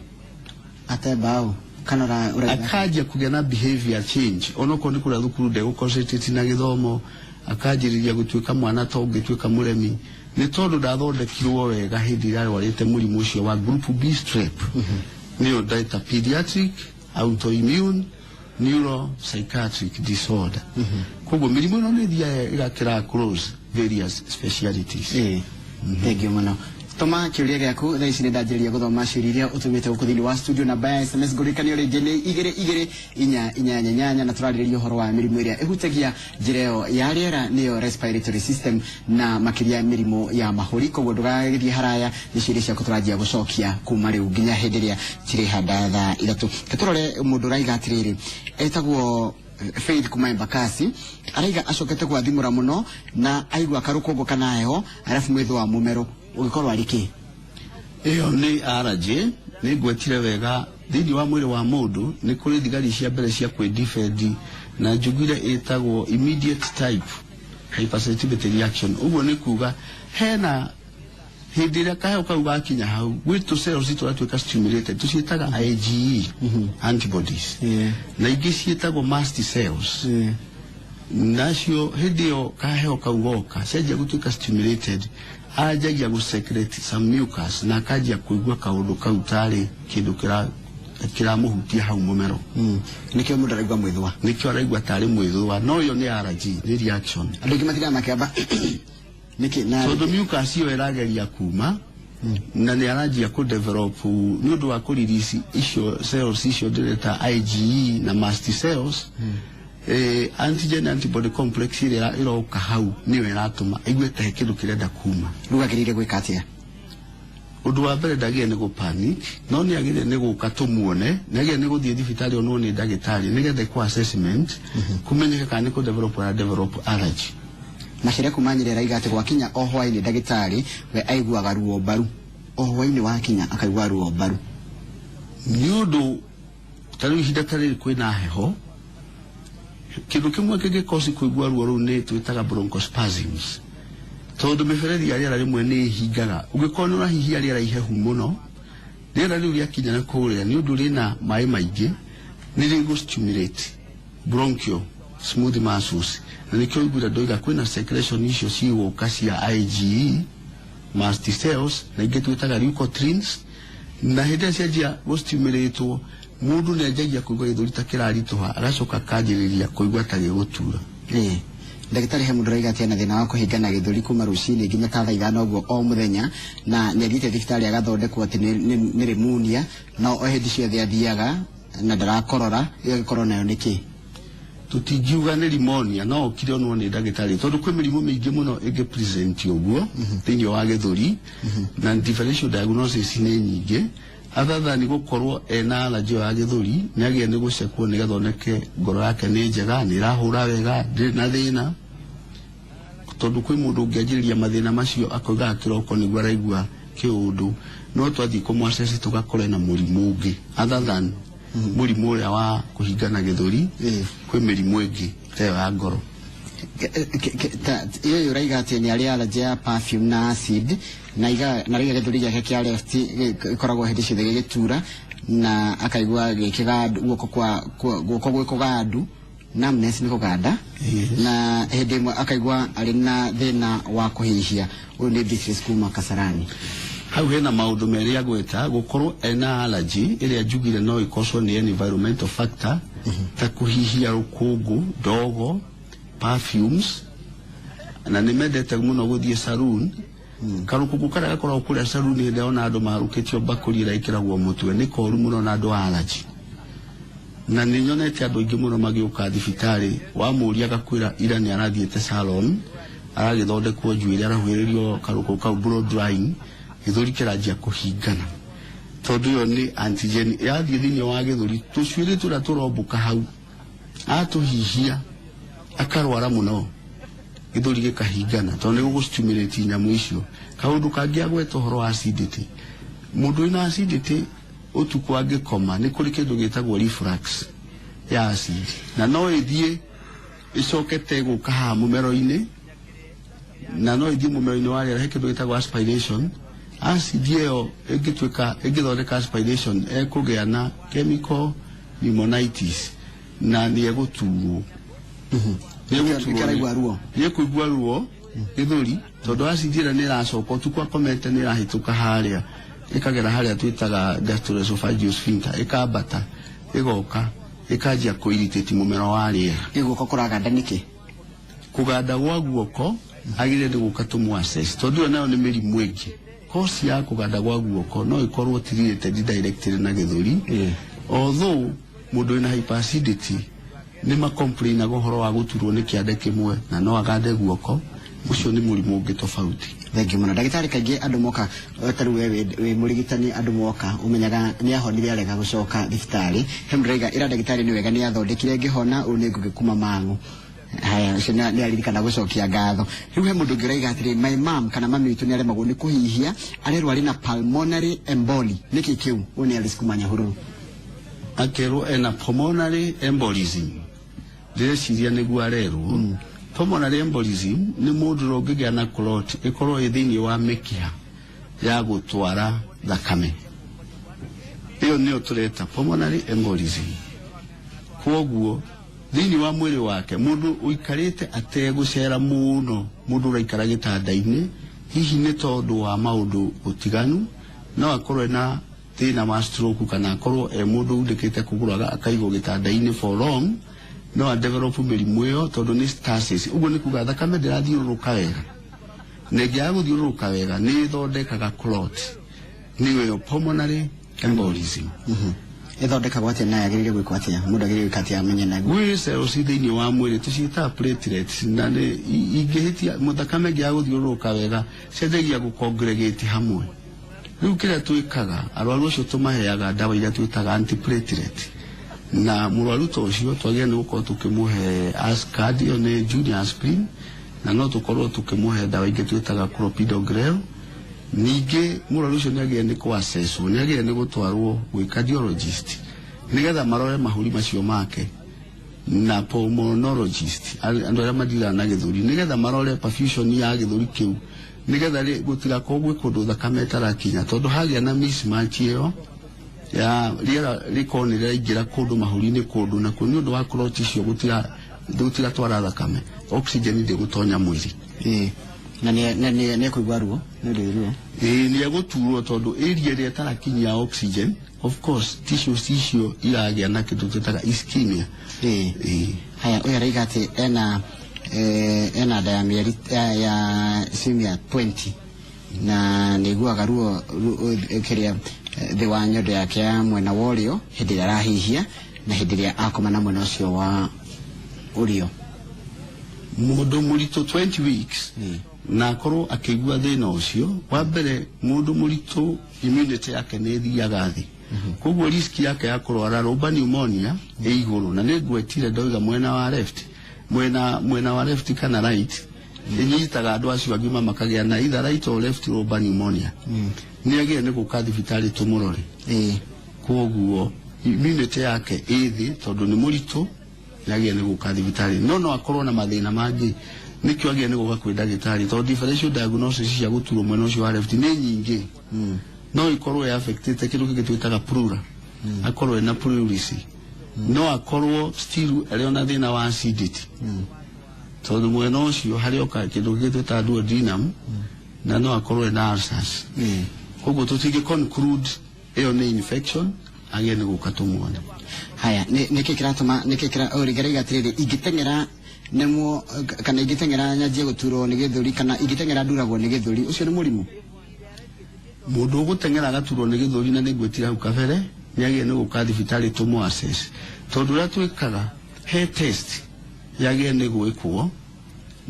Ate mbaũ kana ũraiga? Akanjia kũgĩa na behavior change, onokorwo nĩ kũrĩa thukuru ndegũ concentrate na gĩthomo, akanjĩrĩria gũtuĩka mwana ta ũngĩtuĩka mũremi, nĩ tondũ ndathondekirwo wega hĩndĩ ĩrĩa arwarĩte mũrimũ ũcio wa group B strep, nĩyo ndaita pediatric autoimmune neuropsychiatric disorder. Koguo mĩrimũ ĩno nĩ ĩthiaga ĩgakĩra across various specialities. Ĩĩ, thank you mũno. Tũma kĩũria gĩaku thaa ici, nĩ ndanjĩrĩria gũthoma ciũria iria ũtũmĩte gũkũ thĩinĩ wa studio. Namba ya SMS, ngũririkanie rĩngĩ, nĩ 22488, na tũrarĩrĩria ũhoro wa mĩrimũ ĩrĩa ĩhutagia njĩra ĩyo ya rĩera, nĩyo respiratory system, na makĩria mĩrimũ ya mahũri. Koguo ndũgagĩthiĩ haraya, nĩ ciũria ciaku tũranjia gũcokia kuma rĩu nginya hĩndĩ ĩrĩa cirĩhanda thaa 3. Tũrore mũndũ ũraiga atĩrĩrĩ, etagwo Faith kuma Embakasi, araiga acokete gwathimũra mũno na aigua karũkũngũ kana heho, arabu mwĩthĩ wa mũmero, ũngĩkorwo arĩ kĩ? Ĩyo nĩ RJ, nĩ ngwetire wega. Thĩinĩ wa mwĩrĩ wa mũndũ nĩ kũrĩ thigari cia mbere cia kwĩdefend, na njugire ĩtagwo immediate type hypersensitivity reaction. Ũguo nĩ kuga hena Hĩndĩ ĩrĩa kaheho kau gakinya hau, gwĩ tũ cells tũratuĩka stimulated, tũciĩtaga IgE antibodies, na ingĩ ciĩtagwo mast cells. Nacio hĩndĩ ĩyo kaheho kau goka, cianjia gũtuĩka stimulated, anjagia gũ secrete some mucus na akanjia kũigua kaũndũ kau tarĩ kĩndũ kĩramũhutia hau mũmero. Nĩkĩo mũndũ araigua mwĩthũa. Nĩkĩo araigua tarĩ mwĩthũa, no ĩyo nĩ allergy, nĩ reaction. Andũ aingĩ matindaga makĩamba nĩkĩ na tondũ mucus ĩyo ĩrageria kuma na nĩ aranjia kũ develop nĩ ũndũ wa kũ release icio cells icio ndĩreta IgE na mast cells. Antigen antibody complex ĩrĩa ĩroka hau nĩyo ĩratũma aigue ta he kĩndũ kĩrenda kuma. Rĩu agĩrĩire gwĩka atĩa? Ũndũ wa mbere, ndagĩrĩire nĩ gũ panic, no nĩ agĩrĩire nĩ gũka tũmuone, nĩ agĩrĩire nĩ gũthiĩ thibitarĩ onwo nĩ ndagĩtarĩ nĩgetha ĩkwo assessment, kũmenyeke kana nĩ kũ develop ara develop allergy. Maciria kuma Nyĩrĩ araiga atĩ gwakinya o hwaĩ-inĩ, ndagĩtarĩ, we aiguaga ruo mbaru. O hwaĩ-inĩ wakinya akaigua ruo mbaru. Nĩ ũndũ ta rĩu ihinda ta rĩrĩ kwĩna heho, kĩndũ kĩmwe kĩngĩkosi kũigua ruo rũu nĩ twĩtaga bronchospasms, tondũ mĩberethi ya rĩera rĩmwe nĩ ĩhingaga. Ũngĩkorwo nĩ ũrahihia rĩera ihehu mũno, rĩera rĩu rĩakinya na kũrĩa, nĩ ũndũ rĩna maĩ maingĩ, nĩ rĩgũ stimulate bronchial smooth muscles, na nĩkĩo ũiguire ndoiga kwĩna secretion icio cigũka cia IgE, mast cells na ingĩ twĩtaga leukotrienes. Na hĩndĩ ĩrĩa cianjia gũstimulate, mũndũ nĩ anjagia kũigua gĩthũri ta kĩraritũha, agacoka akanjĩrĩria kũigua ta gĩgũtura. Ĩĩ, ndagĩtarĩ, he mũndũ ũraiga atĩ ena thĩna wa kũhingana gĩthũri kuma rũcinĩ nginya ta thaa 5 ũguo o mũthenya, na nĩ athiĩte thibitarĩ agathondekwo atĩ nĩ pneumonia, no o hĩndĩ ciothe athiaga na ndarakorora. Ĩyo ĩgĩkorwo nayo nĩ kĩ? Tũtingiuga nĩ pneumonia, no ũkire onwo nĩ ndagĩtarĩ, tondũ kwĩ mĩrimũ mĩingĩ mũno ĩngĩ present ũguo thĩinĩ wa gĩthũri, na differential diagnosis nĩ nyingĩ. Other than gũkorwo ena allergy ĩyo ya gĩthũri, nĩ agĩe nĩ gũcekwo nĩgetha oneke ngoro yake nĩ njega, nĩ ĩrahũra wega, ndĩrĩ na thĩna, tondũ kwĩ mũndũ ũngĩanjĩrĩria mathĩna macio akoigaga kĩroko nĩguo araigua kĩũndũ, no twathiĩ kũmũ-assess tũgakora ena mũrimũ ũngĩ other than mũrimũ ũrĩa wa kũhingana gĩthũri. Kwĩ mĩrimũ ĩngĩ ta ĩyo ya ngoro. Ĩyo ũraiga atĩ nĩ arĩ allergy ya perfume na acid, na iga na raiga gĩthũri gĩake kĩa left gĩkoragwo hĩndĩ ciothe gĩgĩtura na akaigua gĩkĩgandu guoko kwa guoko gwĩ kũgandu, numbness nĩ kũganda. Na hĩndĩ ĩmwe akaigua arĩ na thĩna wa kũhihia. Ũyũ nĩ Beatrice kuma Kasarani. Hau hena maũndũ merĩ agweta: gũkorwo ena allergy ĩrĩa njugire no ĩkocwo nĩ environmental factor ta kũhihia rũkũngũ, ndogo, perfumes, na nĩ mendete mũno gũthiĩ saloon. Karũkũngũ karĩa gakoragwo kũrĩa saloon hĩndĩ ĩrĩa ona andũ maharũkĩtio mbakũri ĩrĩa ĩkĩragwo mũtwe nĩ koru mũno na andũ a allergy. Na nĩ nyonete andũ aingĩ mũno magĩũka thibitarĩ, wamũria agakwĩra ira nĩ arathiĩte salon, aragĩthondekwo njuĩrĩ, arahuhĩrĩrio karũkũ kau, blow drying, gĩthũri kĩranjia kũhingana, tondũ ĩyo nĩ antigen yathiĩ thĩinĩ wa gĩthũri, tũcuĩrĩ tũrĩa tũrombũka hau, atũhihia akarwara mũno, gĩthũri gĩkahingana, tondũ nĩ gũgũ-stimulate nyamũ icio. Kaũndũ kangĩ agweta ũhoro wa acidity. Mũndũ wĩna acidity ũtukũ angĩkoma, nĩ kũrĩ kĩndũ gĩtagwo reflux ya acid, na no ĩthiĩ ĩcokete gũka haha mũmero-inĩ, na no ĩthiĩ mũmero-inĩ wa rĩera, he kĩndũ gĩtagwo aspiration. Acid ĩyo ĩngĩtuĩka ĩngĩthondeka aspiration, ĩkũgĩa na chemical pneumonitis na nĩ egũturwo. Nĩkĩo araigua ruo. Nĩ ekũigua ruo gĩthũri, tondũ acid ĩrĩa nĩ ĩracoka ũtukũ akomete, nĩ ĩrahĩtũka harĩa, ĩkagera harĩa twĩtaga gastroesophageal sphincter, ĩkambata, ĩgoka, ĩkanjia kũ-irritate mũmero wa rĩera. Ĩ guoko kũraganda nĩkĩ? Kũganda gwa guoko agĩrĩire nĩ gũka tũmũ assess, tondũ ĩyo nayo nĩ mĩrimũ ĩngĩ. Cause ya kũganda gwa guoko no ĩkorwo ti related directly na gĩthũri, although mũndũ wĩna hyperacidity nĩ macomplainaga ũhoro wa gũturwo nĩ kĩande kĩmwe na no agande guoko. Ũcio nĩ mũrimũ ũngĩ tofauti. Thengiũ mũno, ndagĩtarĩ. Kaingĩ andũ moka, ta rĩu we wĩ mũrigitani, andũ moka ũmenyaga nĩ ahonire arega gũcoka thibitarĩ. He mũndũ ũraiga ĩra ndagĩtarĩ nĩ wega nĩ athondekire ngĩhona. Ũyũ nĩ Ngũgĩ kuma Mang'u. Haya, ũcio nĩ aririkana gũcokia ngatho. Rĩu he mũndũ ũngĩ ũraiga atĩrĩ, my mom kana mami witũ nĩ aremagwo nĩ kũhihia, arerwo arĩ na pulmonary emboli. Nĩkĩ kĩu? Ũyũ nĩ Alice kuma Nyahururu. Akerwo ena pulmonary embolism, ndĩreciria nĩguo arerwo. Pulmonary embolism nĩ mũndũ ũrĩa ũngĩgĩa na clot ĩkorwo ĩ thĩinĩ wa mĩkiha. ya gũtwara thakame. Ĩyo nĩyo tũreta pulmonary embolism. Kwoguo thĩinĩ wa mwĩrĩ wake mũndũ ũikarĩte ategũcera mũno, mũndũ ũraikara gĩtanda-inĩ hihi nĩ tondũ wa maũndũ ũtiganu, no akorwo ena thĩna wa stroke kana akorwo e mũndũ undĩkĩte kũgũraga akaigwo gĩtanda-inĩ for long, no a develop mĩrimũ ĩyo tondũ nĩ stasis. Ũguo nĩ kuga thakame ndĩrathiũrũrũka wega, na ĩngĩaga gũthiũrũrũka wega nĩ ĩthondekaga clot, nĩyo pulmonary embolism. Ĩthondekagwo atĩa na yagĩrĩire gwĩkwo atĩa? Mũndũ agĩrĩire gwĩka atĩa amenye na Gwĩ cells thĩinĩ wa mwĩrĩ tũciĩtaga platelets, na nĩ ingĩhĩtia thakame ĩngĩaga gũthiũrũrũka wega cianjagia gũ-congregate hamwe. Rĩu kĩrĩa twĩkaga arwaru acio tũmaheaga ndawa iria twĩtaga antiplatelet, na mũrwaru ta ũcio twagĩrĩire nĩ gũkorwo tũkĩmũhe Ascard, ĩyo nĩ junior aspirin, na no tũkorwo tũkĩmũhe ndawa ingĩ twĩtaga clopidogrel. Ningĩ mũrwaru ũcio nĩ agĩrĩire nĩ kũ-assesswo, nĩ agĩrĩire nĩ gũtwarwo gwĩ cardiologist nĩgetha marore mahũri macio make, na pulmonologist, andũ arĩa madiraga na gĩthũri, nĩgetha marore perfusion ya gĩthũri kĩu, nĩgetha gũtigakorwo gwĩ kũndũ thakame ĩtarakinya, tondũ hagĩa na mismatch ĩyo ya rĩera rĩkorwo nĩ rĩraingĩra kũndũ mahũri-inĩ kũndũ nakuo nĩ ũndũ wa clot icio gũtiratwara thakame, oxygen ndĩgũtonya mwĩrĩ. Ĩĩ, na nĩ ekũigua ruo nĩ ũndũ ruo. Ĩĩ, nĩ egũturwo tondũ area ĩrĩa ĩtarakinyia oxygen, of course tissues icio iragĩa na kĩndũ twĩtaga ischemia. Ĩĩ. Ĩĩ. Haya, ũyũ araiga atĩ ena ena nda ya mĩeri ya ciumia 20 na nĩ iguaga ruo kĩrĩa thĩ wa nyondo yake ya mwena wa ũrĩo hĩndĩ ĩrĩa arahihia na hĩndĩ ĩrĩa akoma na mwena ũcio wa ũrĩo. Mũndũ mũritũ 20 weeks na akorwo akĩigua thĩna ũcio, wa mbere mũndũ mũritũ immunity yake nĩ ĩthiaga thĩ, koguo risk yake ya kũrwara lobar pneumonia ĩ igũrũ, na nĩ ngwetire ndoiga mwena wa left, mwena wa left kana right ĩnyitaga andũ acio agima makagĩa na either right or left lobar pneumonia. Nĩ agĩrĩire nĩ gũka thibitarĩ tũmũrore. Koguo immunity yake ĩ thĩ tondũ nĩ mũritũ, nĩ agĩrĩire nĩ gũka thibitarĩ, no akorwo na mathĩna mangĩ, nĩkĩo agĩrĩire nĩ gũka kwĩ ndagĩtarĩ, tondũ differential diagnosis cia gũturwo mwena ũcio wa left nĩ nyingĩ. No ikorwo ĩ affectĩte kĩndũ kĩngĩ twĩtaga pleura, akorwo ena pleurisy, no akorwo still arĩ ona thĩna wa acidity, tondũ mwena ũcio harĩ oka kĩndũ kĩngĩ twĩtaga duodenum, na no akorwo ena ulcers. Koguo tũtingĩ conclude ĩyo nĩ infection, agĩrĩire nĩ gũka tũmuone. Haya, nĩkĩ kĩratũma nĩkĩ kĩra ũrĩgereiga atĩrĩrĩ, ingĩteng'era nemwo kana ingĩteng'era nyanjie gũturwo nĩ gĩthũri, kana ingĩteng'era nduragwo nĩ gĩthũri, ũcio nĩ mũrimũ? Mũndũ ũgũteng'era agaturwo nĩ gĩthũri, na nĩngwĩtira hau kabere, nĩ agĩrĩire nĩ gũka thibitarĩ tũmũ assess, tondũ ũrĩa twĩkaga he test yagĩrĩire nĩ gwĩkwo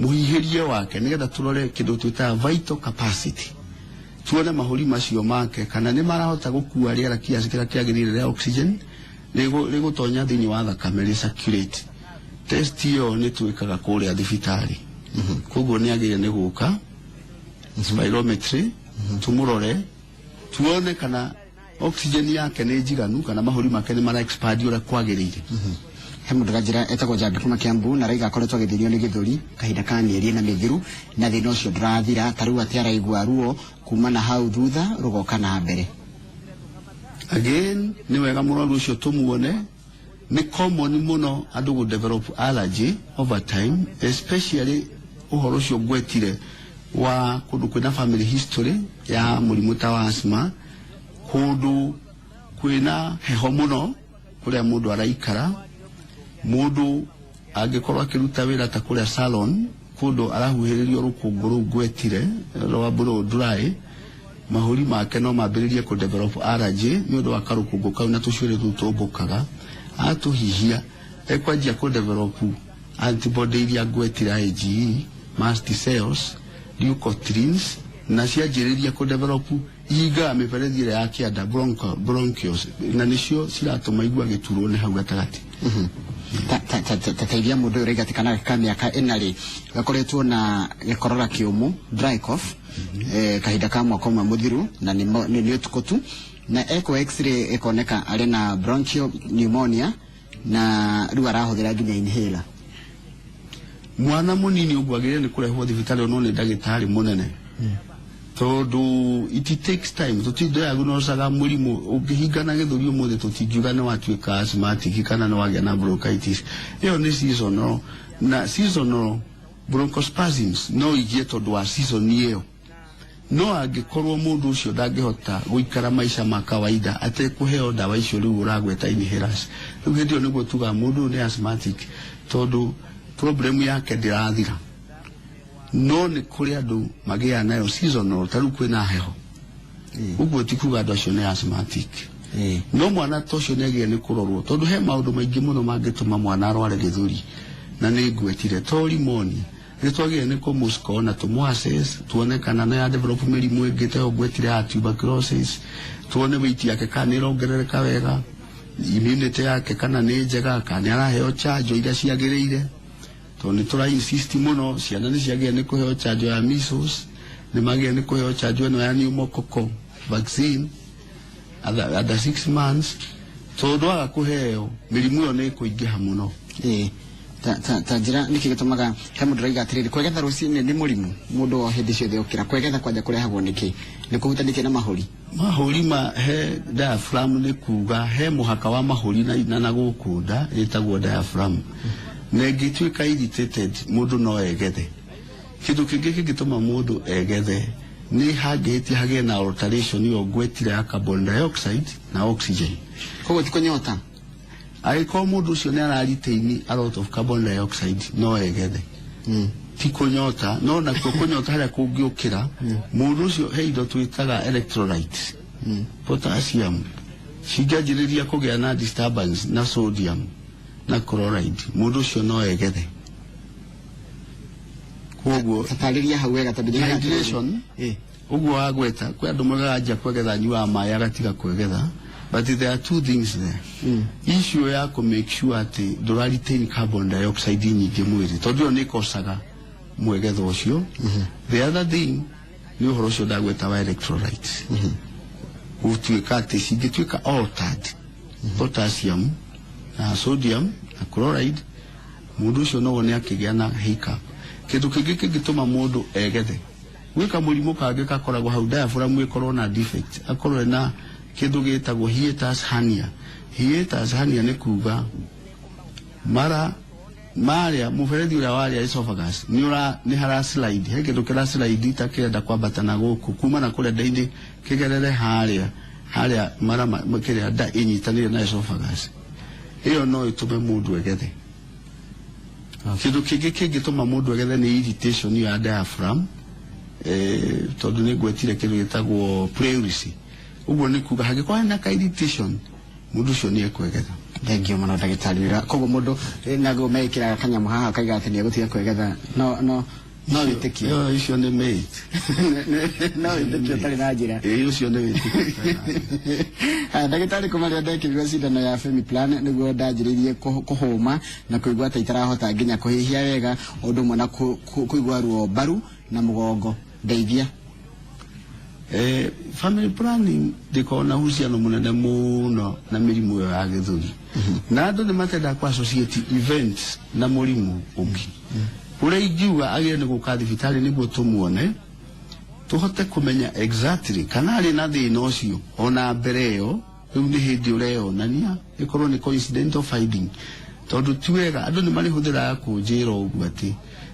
mũhihĩrie wake nĩgetha tũrore kĩndũ twĩtaga vital capacity, tuone mahũri macio make kana nĩ marahota gũkua rĩera kiasi kĩrĩa kĩagĩrĩire rĩa oxygen rĩgũtonya thĩinĩ wa thakame rĩ circulate. Test ĩyo nĩ twĩkaga kũrĩa thibitarĩ, koguo nĩ agĩrĩire nĩ gũka spirometry tumurore tuone kana oxygen yake nĩ njiganu kana mahũri make nĩ mara expand ũrĩa kwagĩrĩire. He mũndũ ganjĩra etagwo Njambi kuma Kiambu na raiga akoretwo agĩthĩnio nĩ gĩthũri kahinda ka mĩeri ĩna mĩthiru na thĩna ũcio ndũrathira, ta rĩu atĩ araigua ruo kuma na hau thutha rũgoka na mbere. Again, nĩ wega mũrwaru ũcio tũmuone. Nĩ common mũno andũ gũ develop allergy over time, especially ũhoro ũcio ngwetire wa kũndũ kwĩna family history ya mũrimũ ta wa asthma, kũndũ kwĩna heho mũno kũrĩa mũndũ araikara, mũndũ angĩkorwo akĩruta wĩra ta kũrĩa salon, kũndũ arahuhĩrĩrio rũkũngũ rũu ngwetire rwa blow dry, mahũri make no mambĩrĩrie kũ develop allergy nĩ ũndũ wa karũkũngũ kau na tũcuĩrĩ tũu tũmbũkaga. Atũhihia ekwanjia kũ develop antibody iria ngwetire, IgE, mast cells, leukotrienes, na cianjĩrĩria kũ develop ihingaga mĩberethi ĩrĩa ya kĩanda, bronchioles, na nĩcio ciratũma igua gĩturwo nĩ hau gatagatĩ. Ta teithia mũndũ ũyũ ũraiga atĩ kana ka mĩaka ĩna rĩ gakoretwo na gĩkorora kĩũmũ, dry cough, kahinda ka mwaka ũmwe mũthiru, na nĩ ũtukũ tu, na ekwo x-ray ĩkoneka arĩ na bronchial pneumonia na rĩu arahũthĩra nginya inhaler. Mwana mũnini ũguo agĩrĩire nĩ kũrehwo thibitarĩ onwo nĩ ndagĩtarĩ mũnene. Tondu it takes time, tũtidiagnosaga mũrimũ ũngĩhingana gĩthũri ũmũthĩ, tũtingiuga nĩ watuĩka asthmatic kana nĩ wagĩa na bronchitis. Ĩyo nĩ seasonal, na seasonal bronchospasms no igie tondũ wa season ĩyo. No angĩkorwo mũndũ ũcio ndangĩhota gũikara maica ma kawaida atekũheo ndawa icio rĩu ũragweta inhalers, rĩu hĩndĩ ĩyo nĩguo tugaga mũndũ ũyũ nĩ asthmatic, tondũ problem yake ndĩrathira. No nĩ kũrĩ andũ magĩaga nayo seasonal, ta rĩu kwĩna heho ũguo, ti kuga andũ acio nĩ asthmatic. No mwana ta ũcio nĩ agĩrĩire nĩ kũrorwo, tondũ he maũndũ maingĩ mũno mangĩtũma mwana arware gĩthũri, na nĩ ngwetire to pneumonia. Nĩ twagĩrĩire nĩ kũmũscore na tũmũ-assess, tuone kana nĩ ya develop mĩrimũ ĩngĩ ta ĩyo ngwetire ya tuberculosis, tuone weight yake kana nĩ ĩrongerereka wega, immunity yake kana nĩ njega, kana nĩ araheo chanjo iria ciagĩrĩire, tondũ nĩ tũra insist mũno ciana nĩ ciagĩrĩire nĩ kũheo chanjo ya measles, nĩ magĩrĩire nĩ kũheo chanjo ĩno ya pneumococcal vaccine under 6 months, tondũ aga kũheo mĩrimũ ĩyo nĩ ĩkũingĩha mũno. Ĩĩ, ta njĩra nĩkĩ gĩtũmaga he mũndũ raiga atĩrĩrĩ, kwegetha rũcinĩ nĩ mũrimũ? Mũndũ o hĩndĩ ciothe okĩra kwegetha kwanja kũrehagwo nĩkĩ? Nĩ kũhutanĩtie na mahũri? Mahũri ma he diaphragm, nĩ kuga he mũhaka wa mahũri na gũkũ nda ĩtagwo diaphragm, na ĩngĩtuĩka irritated, mũndũ no egethe. Kĩndũ kĩngĩ kĩngĩtũma mũndũ egethe nĩ hangĩhĩtia hagĩe na alteration ĩyo ngwetire ya carbon dioxide na oxygen. Koguo ti kũnyota? Angĩkorwo mũndũ ũcio nĩ ara retain a lot of carbon dioxide, no egethe. Ti kũnyota, no nakuo kũnyota harĩa kũngĩũkĩra mũndũ ũcio, he indo twĩtaga electrolytes, potassium cingĩanjĩrĩria kũgĩa na disturbance na sodium na chloride, mũndũ ũcio no egethe. Koguo tatarĩria hau wega, tondũ nyonaga atĩrĩrĩ- dehydration. Ũguo wagweta, kwĩ andũ moigaga anjia kwegetha nyuaga maĩ agatiga kwegetha, but there are two things there. Issue ya kũ make sure atĩ ndũra retain carbon dioxide nyingĩ mwĩrĩ, tondũ ĩyo nĩ ĩkocaga mwegetho ũcio. The other thing nĩ ũhoro ũcio ndagweta wa electrolytes, gũtuĩka atĩ cingĩtuĩka altered, potassium na sodium na chloride, mũndũ ũcio no wone akĩgĩa na hiccup. Kĩndũ kĩngĩ kĩngĩtũma mũndũ egethe, gwĩka mũrimũ kangĩ gakoragwo hau diaphragm ĩkorwo na defect, akorwo na kĩndũ gĩtagwo hiatus hernia. Hiatus hernia nĩ kuga mara marĩa mũberethi ũrĩa warĩa esophagus nĩ ũra nĩ hara slide, he kĩndũ kĩra slide ta kĩrenda kwambata na gũkũ kuma na kũrĩa nda-inĩ kĩgerere harĩa mara kĩrĩa nda ĩnyitanĩire na esophagus. Ĩyo no ĩtũme mũndũ egethe. Kĩndũ kĩngĩ kĩngĩtũma mũndũ egethe nĩ irritation ya diaphragm, tondũ nĩ ngwetire kĩndũ gĩtagwo pleurisy. Ũguo nĩ kuga hangĩkorwo hena ka irritation, mũndũ ũcio nĩ ekwegetha. Thank you mũno, ndagĩtarĩ. Wĩra koguo mũndũ naguo mekĩraga kanyamũ haha kaiga atĩ nĩ egũtiga kwĩgetha, no wĩtĩkio? Ĩyo icio nĩ myth. No wĩtĩkio ũtarĩ na njĩra? Ĩĩ, ũcio nĩ wĩtĩkio. Haya, ndagĩtarĩ, kuma rĩrĩa ndekĩrirwo cindano ya Femiplan nĩguo ndanjĩrĩirie kũhũma na kũigua ta itarahota nginya kũhihia wega, ũndũ ũmwe na kũigua ruo mbaru na mũgongo. Ndeithia. Family planning ndĩkoragwo na uhusiano mũnene mũno na mĩrimũ ĩyo ya gĩthũri, na andũ nĩ matendaga kũ associate events na mũrimũ ũngĩ. Ũrĩa ingiuga, agĩrĩire nĩ gũka thibitarĩ nĩguo tũmuone, tũhote kũmenya exactly kana arĩ na thĩna ũcio ona mbere ĩyo. Rĩu nĩ hĩndĩ ũreyonania, ĩkorwo nĩ coincidental finding, tondũ ti wega andũ nĩ marĩhũthĩraga kũnjĩra ũguo atĩ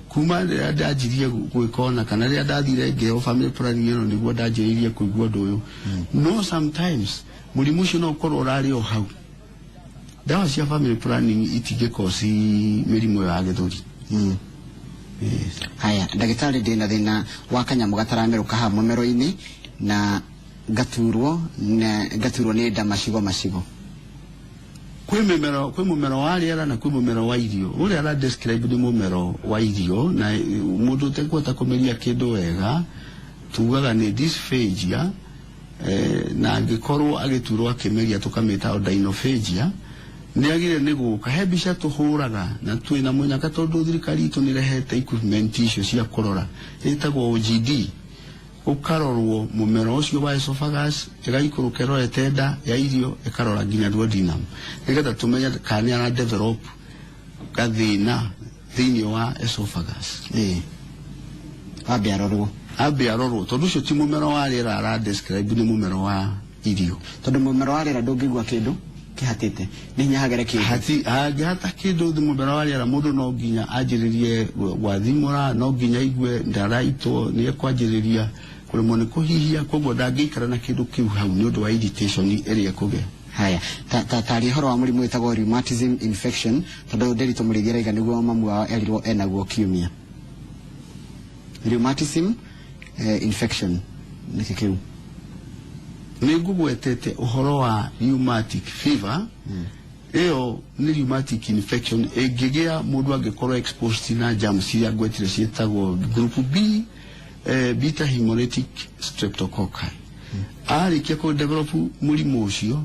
kuma rĩrĩa ndanjirie gwĩka ona kana rĩrĩa ndathire ngĩheo family planning ĩno nĩguo ndanjĩrĩirie kũigua ũndũ ũyũ. No sometimes mũrimũ ũcio no ũkorwo ũrarĩ o hau. Ndawa cia family planning itingĩkoci mĩrimũ ĩyo ya gĩthũri. Yes. Haya, ndagĩtarĩ, ndĩna thĩna wa kanyamũ gataramerũka haha mũmero-inĩ na ngaturwo na ngaturwo nĩ nda macigo macigo. Kwĩ mũmero wa rĩera na kwĩ mũmero wa irio. Ũrĩa ara describe nĩ mũmero wa irio, na mũndũ ũtekũhota kũmeria kĩndũ wega tugaga nĩ dysphagia, na angĩkorwo agĩturwo akĩmeria tũkamĩta odynophagia. Nĩ agĩrĩire nĩ gũka, he mbica tũhũraga na twĩna mũnyaka, tondũ thirikari itũ nĩ ĩrehete equipment icio cia kũrora ĩtagwo OGD, ũkarorwo mũmero ũcio wa esophagus, ĩgaikũrũka ĩrorete nda ya irio, ĩkarora nginya duodenum, nĩgetha tũmenye kana nĩ ara develop gathĩna thĩinĩ wa esophagus. Ĩĩ, wambe arorwo. Ambe arorwo, tondũ ũcio ti mũmero wa rĩera ara describe, nĩ mũmero wa irio. Tondũ mũmero wa rĩera ndũngĩigua kĩndũ kĩhatĩte, nĩ hinya hagere kĩndũ. Hati hangĩhata kĩndũ thĩ mũmero wa rĩera, mũndũ no nginya anjĩrĩrie gwathimũra, no nginya aigue ndaraitwo, nĩ ekwanjĩrĩria kũremwo nĩ kũhihia, koguo ndangĩikara na kĩndũ kĩu hau nĩ ũndũ wa irritation ĩrĩa ĩkũgĩa. Haya, tarĩ ũhoro wa mũrimũ wĩtagwo rheumatism infection, tondũ Nderitu Mũrĩithi araiga nĩguo mamu wao erirwo enaguo kiumia. Rheumatism infection nĩkĩ kĩu? Nĩ ngũgwetete ũhoro wa rheumatic fever. Ĩyo nĩ rheumatic infection ĩngĩgĩa mũndũ angĩkorwo exposed na germs iria ngwetire ciĩtagwo group B beta hemolytic streptococci. Arĩkia kũ develop mũrimũ ũcio,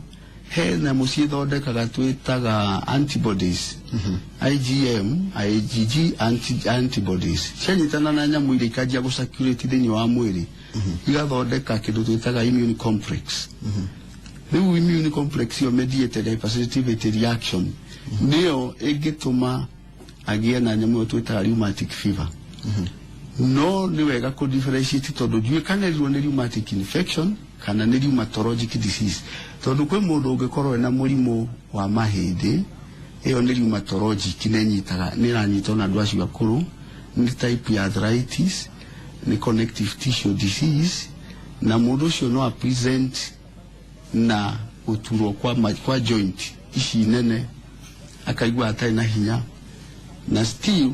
he nyamũ ciĩthondekaga twĩtaga antibodies, IgM, IgG antibodies, cianyitana na nyamũ iria ikanjia gũcirculate thĩinĩ wa mwĩrĩ, igathondeka kĩndũ twĩtaga immune complex. Rĩu immune complex ĩyo, mediated hypersensitivity reaction, nĩyo ĩngĩtũma agĩe na nyamũ ĩyo twĩtaga rheumatic fever. No nĩ wega kũ differentiate, tondũ ndiũĩ kana ĩrirwo nĩ rheumatic infection kana nĩ rheumatologic disease, tondũ kwĩ mũndũ ũngĩkorwo ena mũrimũ wa mahĩndĩ. Ĩyo nĩ rheumatologic, nĩ ĩnyitaga, nĩ ĩranyita ona andũ acio akũrũ, nĩ type ya arthritis, nĩ connective tissue disease, na mũndũ ũcio no a present na gũturwo kwa joint ici nene, akaigua atarĩ na hinya, na still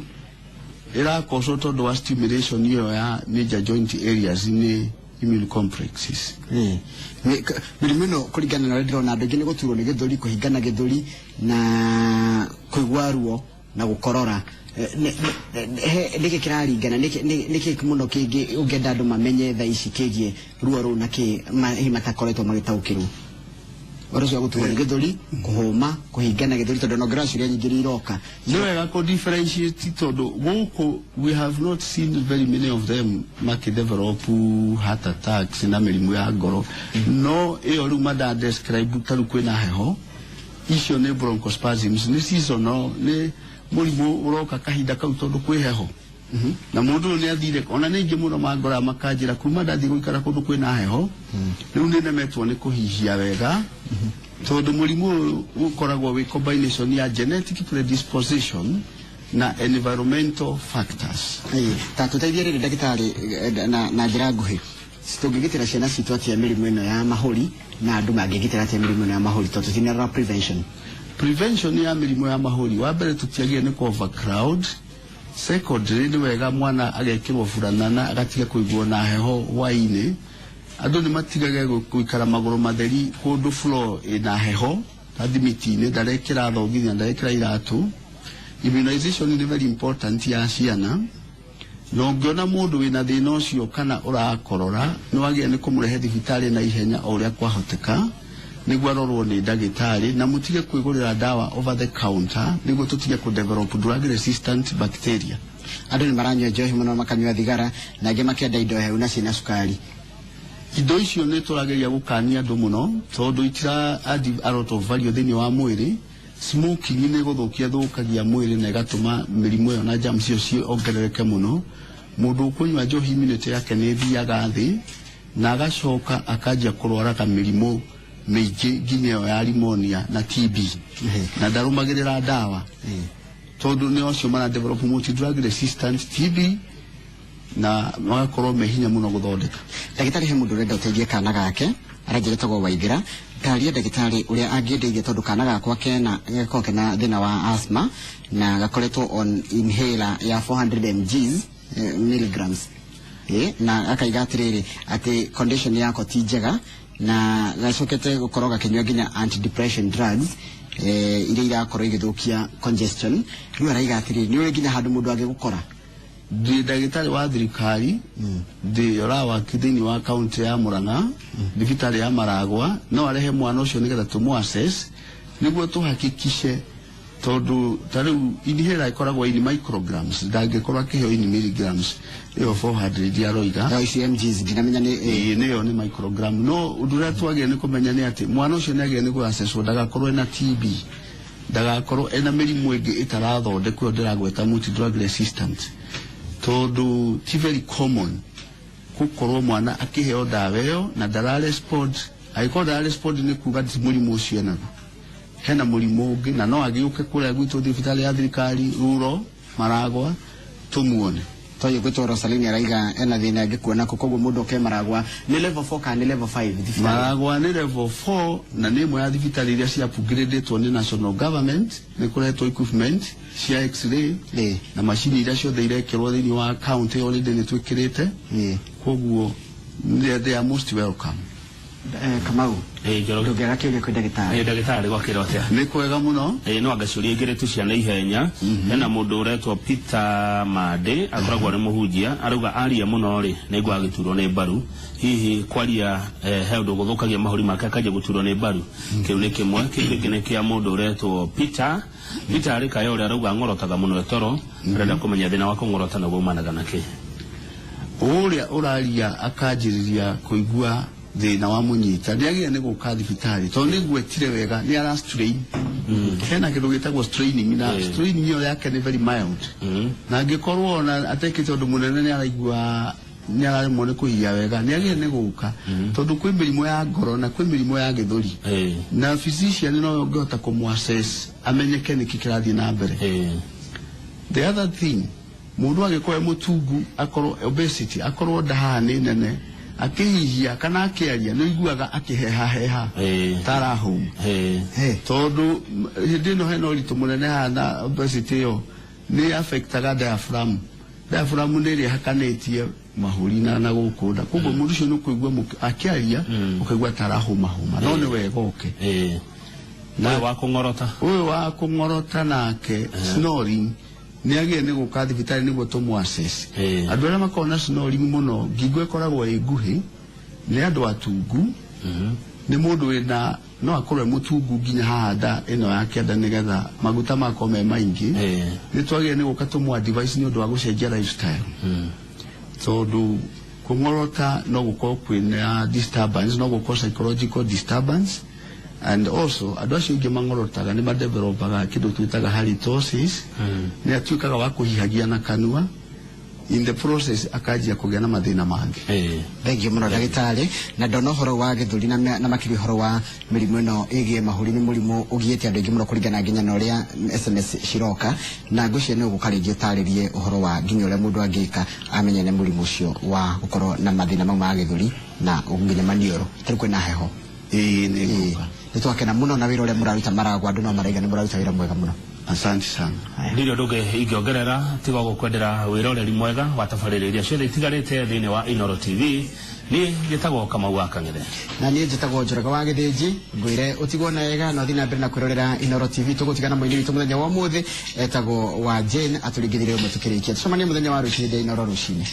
ĩrakocwo tondũ wa stimulation ĩyo ya major joint areas nĩ immune complexes. Mĩrimũ ĩno, kũringana na ũrĩa ndĩrona andũ aingĩ, nĩ gũturwo nĩ gĩthũri, kũhingana gĩthũri, na kũigua ruo na gũkorora. Nĩkĩ kĩraringana, nĩkĩ mũno kĩngĩ ũngĩenda andũ mamenye thaa ici kĩgiĩ ruo rũu, na kĩ hihi matakoretwo magĩtaũkĩrwo ũhoro ũcio wa gũturwo nĩ gĩthũri, kũhũma, kũhingana gĩthũri, tondũ nongerera ciũria nyingĩ iria iroka? Nĩ wega kũ differentiate, tondũ gũkũ we have not seen very many of them makĩdevelop heart attacks na mĩrimũ ya ngoro. No ĩyo rĩu mada describe, ta rĩu kwĩna heho, icio nĩ bronchospasms, nĩ seasonal, nĩ mũrimũ ũroka kahinda kau tondũ kwĩ heho, na mũndũ ũyũ nĩ athire ona nĩ aingĩ mũno mangoraga makanjĩra, kuma ndathiĩ gũikara kũndũ kwĩna heho, rĩu nĩ nemetwo nĩ kũhihia wega, tondũ mũrimũ ũyũ ũkoragwo wĩ combination ya genetic predisposition na environmental factors. Ĩĩ, ta tũteithie rĩrĩ ndagĩtarĩ, na njĩra nguhĩ, tũngĩgitĩra ciana citũ atĩa mĩrimũ ĩno ya mahũri, na andũ mangĩgitĩra atĩa mĩrimũ ĩno ya mahũri, tondũ tũtinarora prevention? Prevention ya mĩrimũ ya mahũri, wa mbere tũtiagĩrĩire nĩ kũ overcrowd. Secondly, nĩ wega mwana agekĩrwo buranana, agatiga kũigwo na heho hwaĩ-inĩ. Andũ nĩ matigage gũikara magũrũ matheri kũndũ floor ĩna heho, ta thimiti-inĩ, ndarekĩra thogithi na ndarekĩra iratũ. Immunization nĩ very important ya ciana, na ũngĩona mũndũ wĩna thĩna ũcio kana ũrakorora, nĩ wagĩrĩire nĩ kũmũrehe thibitarĩ na ihenya o ũrĩa kwahoteka, nĩguo arorwo nĩ ndagĩtarĩ, na mũtige kwĩgũrĩra ndawa over the counter, nĩguo tũtige kũ develop drug resistant bacteria. Andũ nĩ maranyua njohi mũno, makanyua thigara, na angĩ makenda indo hehu na ciĩna cukari. Indo icio nĩ tũrageria gũkania andũ mũno, tondũ itira add a lot of value thĩinĩ wa mwĩrĩ. Smoking nĩ gũthũkia thũkagia mwĩrĩ na ĩgatũma mĩrimũ ĩyo na germs icio ciongerereke mũno. Mũndũ ũkũnyua njohi, immunity yake nĩ ĩthiaga thĩ, na agacoka akanjia kũrwaraga mĩrimũ mĩingĩ, nginya ĩyo ya pneumonia na TB, na ndarũmagĩrĩra ndawa, tondũ nĩ acio mara develop multi drug resistant TB na magakorwo me hinya mũno gũthondeka. Ndagĩtarĩ, he mũndũ ũrenda ũteithie kana gake, aranjĩra etagwo Waithĩra. Taria ndagĩtarĩ ũrĩa angĩndeithia, tondũ kana gakwa kena gakoragwo kena thĩna wa asthma na gakoretwo on inhaler ya 400 mgs, milligrams, na akaiga atĩrĩrĩ atĩ condition yako ti njega, na gacokete gũkorwo gakĩnyua nginya antidepression drugs, iria irakorwo igĩthũkia congestion. Rĩu araiga atĩrĩrĩ, nĩ ũrĩ nginya handũ mũndũ angĩgũkora? Ndĩ ndagĩtarĩ wa thirikari, ndĩ ũrawaki thĩinĩ wa kaunti ya Murang'a, thibitarĩ ya Maragwa. No arehe mwana ũcio nĩgetha tũmũ assess, nĩguo tũhakikishe, tondũ ta rĩu inhaler ĩkoragwo in micrograms, ndangĩkorwo akĩheo in milligrams ĩyo 400 aroiga. No ici mgs ndinamenya nĩ Ĩĩ, nĩyo nĩ microgram. No ũndũ ũrĩa twagĩrĩire nĩ kũmenya nĩ atĩ mwana ũcio nĩ agĩrĩire nĩ gũ-assesswo ndagakorwo ena TB, ndagakorwo ena mĩrimũ ĩngĩ ĩtarathondekwo, ĩyo ndĩragweta multi drug resistant, tondũ ti very common. gũkorwo mwana akĩheo ndawa ĩyo na ndara respond. Angĩkorwo ndara respond nĩ kuga ti mũrimũ ũcio enaguo, hena mũrimũ ũngĩ, na no agĩũke kũrĩa gwitũ thibitarĩ ya thirikari ruro Maragwa tũmuone. Toyo gwitwo Rosaline araiga ena thina angĩkuona kũ, koguo mũndũ oke Maragwa nĩ level 4 kana nĩ level 5 thibitarĩ? Maragwa nĩ level 4 na nĩ ĩmwe ya thibitarĩ iria cia upgradĩtwo nĩ national government. Nĩ kũretwo equipment cia x-ray na macini iria ciothe irekĩrwo thĩinĩ wa county already nĩ twĩkĩrĩte. Koguo they are most welcome. Kamau, Njoroge. ndũngĩaga kĩũria kwĩ ndagĩtarĩ? Ndagĩtarĩ, gwakĩra atĩa? Nĩ kwega mũno. No anga ciũria igĩrĩ tu cia naihenya. Hena mũndũ ũretwo Peter Mande, akoragwo arĩ mũhunjia, arauga aria mũno rĩ nĩ aigua agĩturwo nĩ mbaru. Hihi kwaria he ũndũ gũthũkagia mahũri make akanjia gũturwo nĩ mbaru? Kĩu nĩ kĩmwe. Kĩu kĩngĩ nĩ kĩa mũndũ ũretwo Peter Peter arĩ Kayore, arauga ng'orotaga mũno toro, arenda kũmenya thĩna wa kũng'orota naguo umanaga na kĩ. Ũrĩa ũraria akanjĩrĩria kũigua thĩna wa mũnyita nĩ agĩrĩire nĩ gũka thibitarĩ, tondũ nĩ ngwetire wega nĩ ara strain. Hena kĩndũ gĩtagwo straining, na straining ĩyo yake nĩ very mild, na angĩkorwo ona atekĩte ũndũ mũnene nĩ araigua nĩ araremwo nĩ kũhihia wega, nĩ agĩrĩire nĩ gũka, tondũ kwĩ mĩrimũ ya ngoro na kwĩ mĩrimũ ya gĩthũri, na physician no ũngĩhota kũmũ assess amenyeke nĩkĩ kĩrathiĩ na mbere. The other thing, mũndũ angĩkorwo e mũtungu, akorwo obesity, akorwo nda haha nĩ nene, akĩhihia kana akĩaria nĩ ũiguaga akĩhehaheha tarahũma, tondũ hĩndĩ ĩno hena ũritũ mũnene haha, na obesity ĩyo nĩ affectaga diaphragm. Diaphragm nĩ ĩrĩa ĩhakanĩtie mahũri na gũkũ nda. Koguo mũndũ ũcio nĩ ũkũigua akĩaria ũkaigua tarahũmahũma, no nĩ wega oke. Na ũyũ wa kũng'orota? Ũyũ wa kũng'orota nake, snoring, nĩ agĩrĩire nĩ gũka thibitarĩ nĩguo tũmũ assess. Andũ arĩa makoragwo na snoring mũno, ngingo ĩkoragwo ĩ nguhĩ, nĩ andũ atungu, nĩ mũndũ wĩna, no akorwo e mũtungu nginya haha nda ĩno ya kĩanda, nĩgetha maguta makorwo me maingĩ. Nĩ twagĩrĩire nĩ gũka tũmũ advice nĩ ũndũ wa gũcenjia lifestyle, tondũ kũng'orota no gũkorwo kwĩna disturbance, no gũkorwo psychological disturbance, and also andũ acio aingĩ mang'orotaga nĩ madevelopaga kĩndũ twĩtaga halitosis. Nĩ atuĩkaga wa kũhihagia na kanua, in the process akanjia kũgĩa na mathĩna mangĩ. Thengiũ mũno ndagĩtarĩ, na ndona ũhoro wa gĩthũri na makĩria ũhoro wa mĩrimũ ĩno ĩgiĩ mahũri nĩ mũrimũ ũgiĩte andũ aingĩ mũno kũringana nginya na ũrĩa SMS ciroka, na ngwĩciria nĩ ũgũka rĩngĩ ũtarĩrie ũhoro wa nginya ũrĩa mũndũ angĩka amenye nĩ mũrimũ ũcio wa gũkorwo na mathĩna mau ma gĩthũri na nginya maniũrũ tarĩu kwĩna heho. Ĩĩ, nĩ ngũka. Nĩ twakena mũno na wĩra ũrĩa mũraruta Maragwa, andũ no maraiga nĩ mũraruta wĩra mwega mũno. Asante sana. Ndirĩ ũndũ ũngĩ ingĩongerera tiga gũkwendera wĩroreri mwega wa tabarĩra iria ciothe itigarĩte thĩinĩ wa Inooro TV. Niĩ njĩtagwo Kamau wa Kang'ethe. Na niĩ njĩtagwo Njoroge wa Gĩthĩnji. Ngwĩre ũtigwo na wega na ũthiĩ na mbere na kwĩrorera Inooro TV. Tũgũtigana mũini witũ mũthenya wa ũmũthĩ etagwo wa Jane atũringithire ũmwe tũkĩrĩkia. Tũcemanie mũthenya wa rũciũ hĩndĩ ya Inooro rũcinĩ.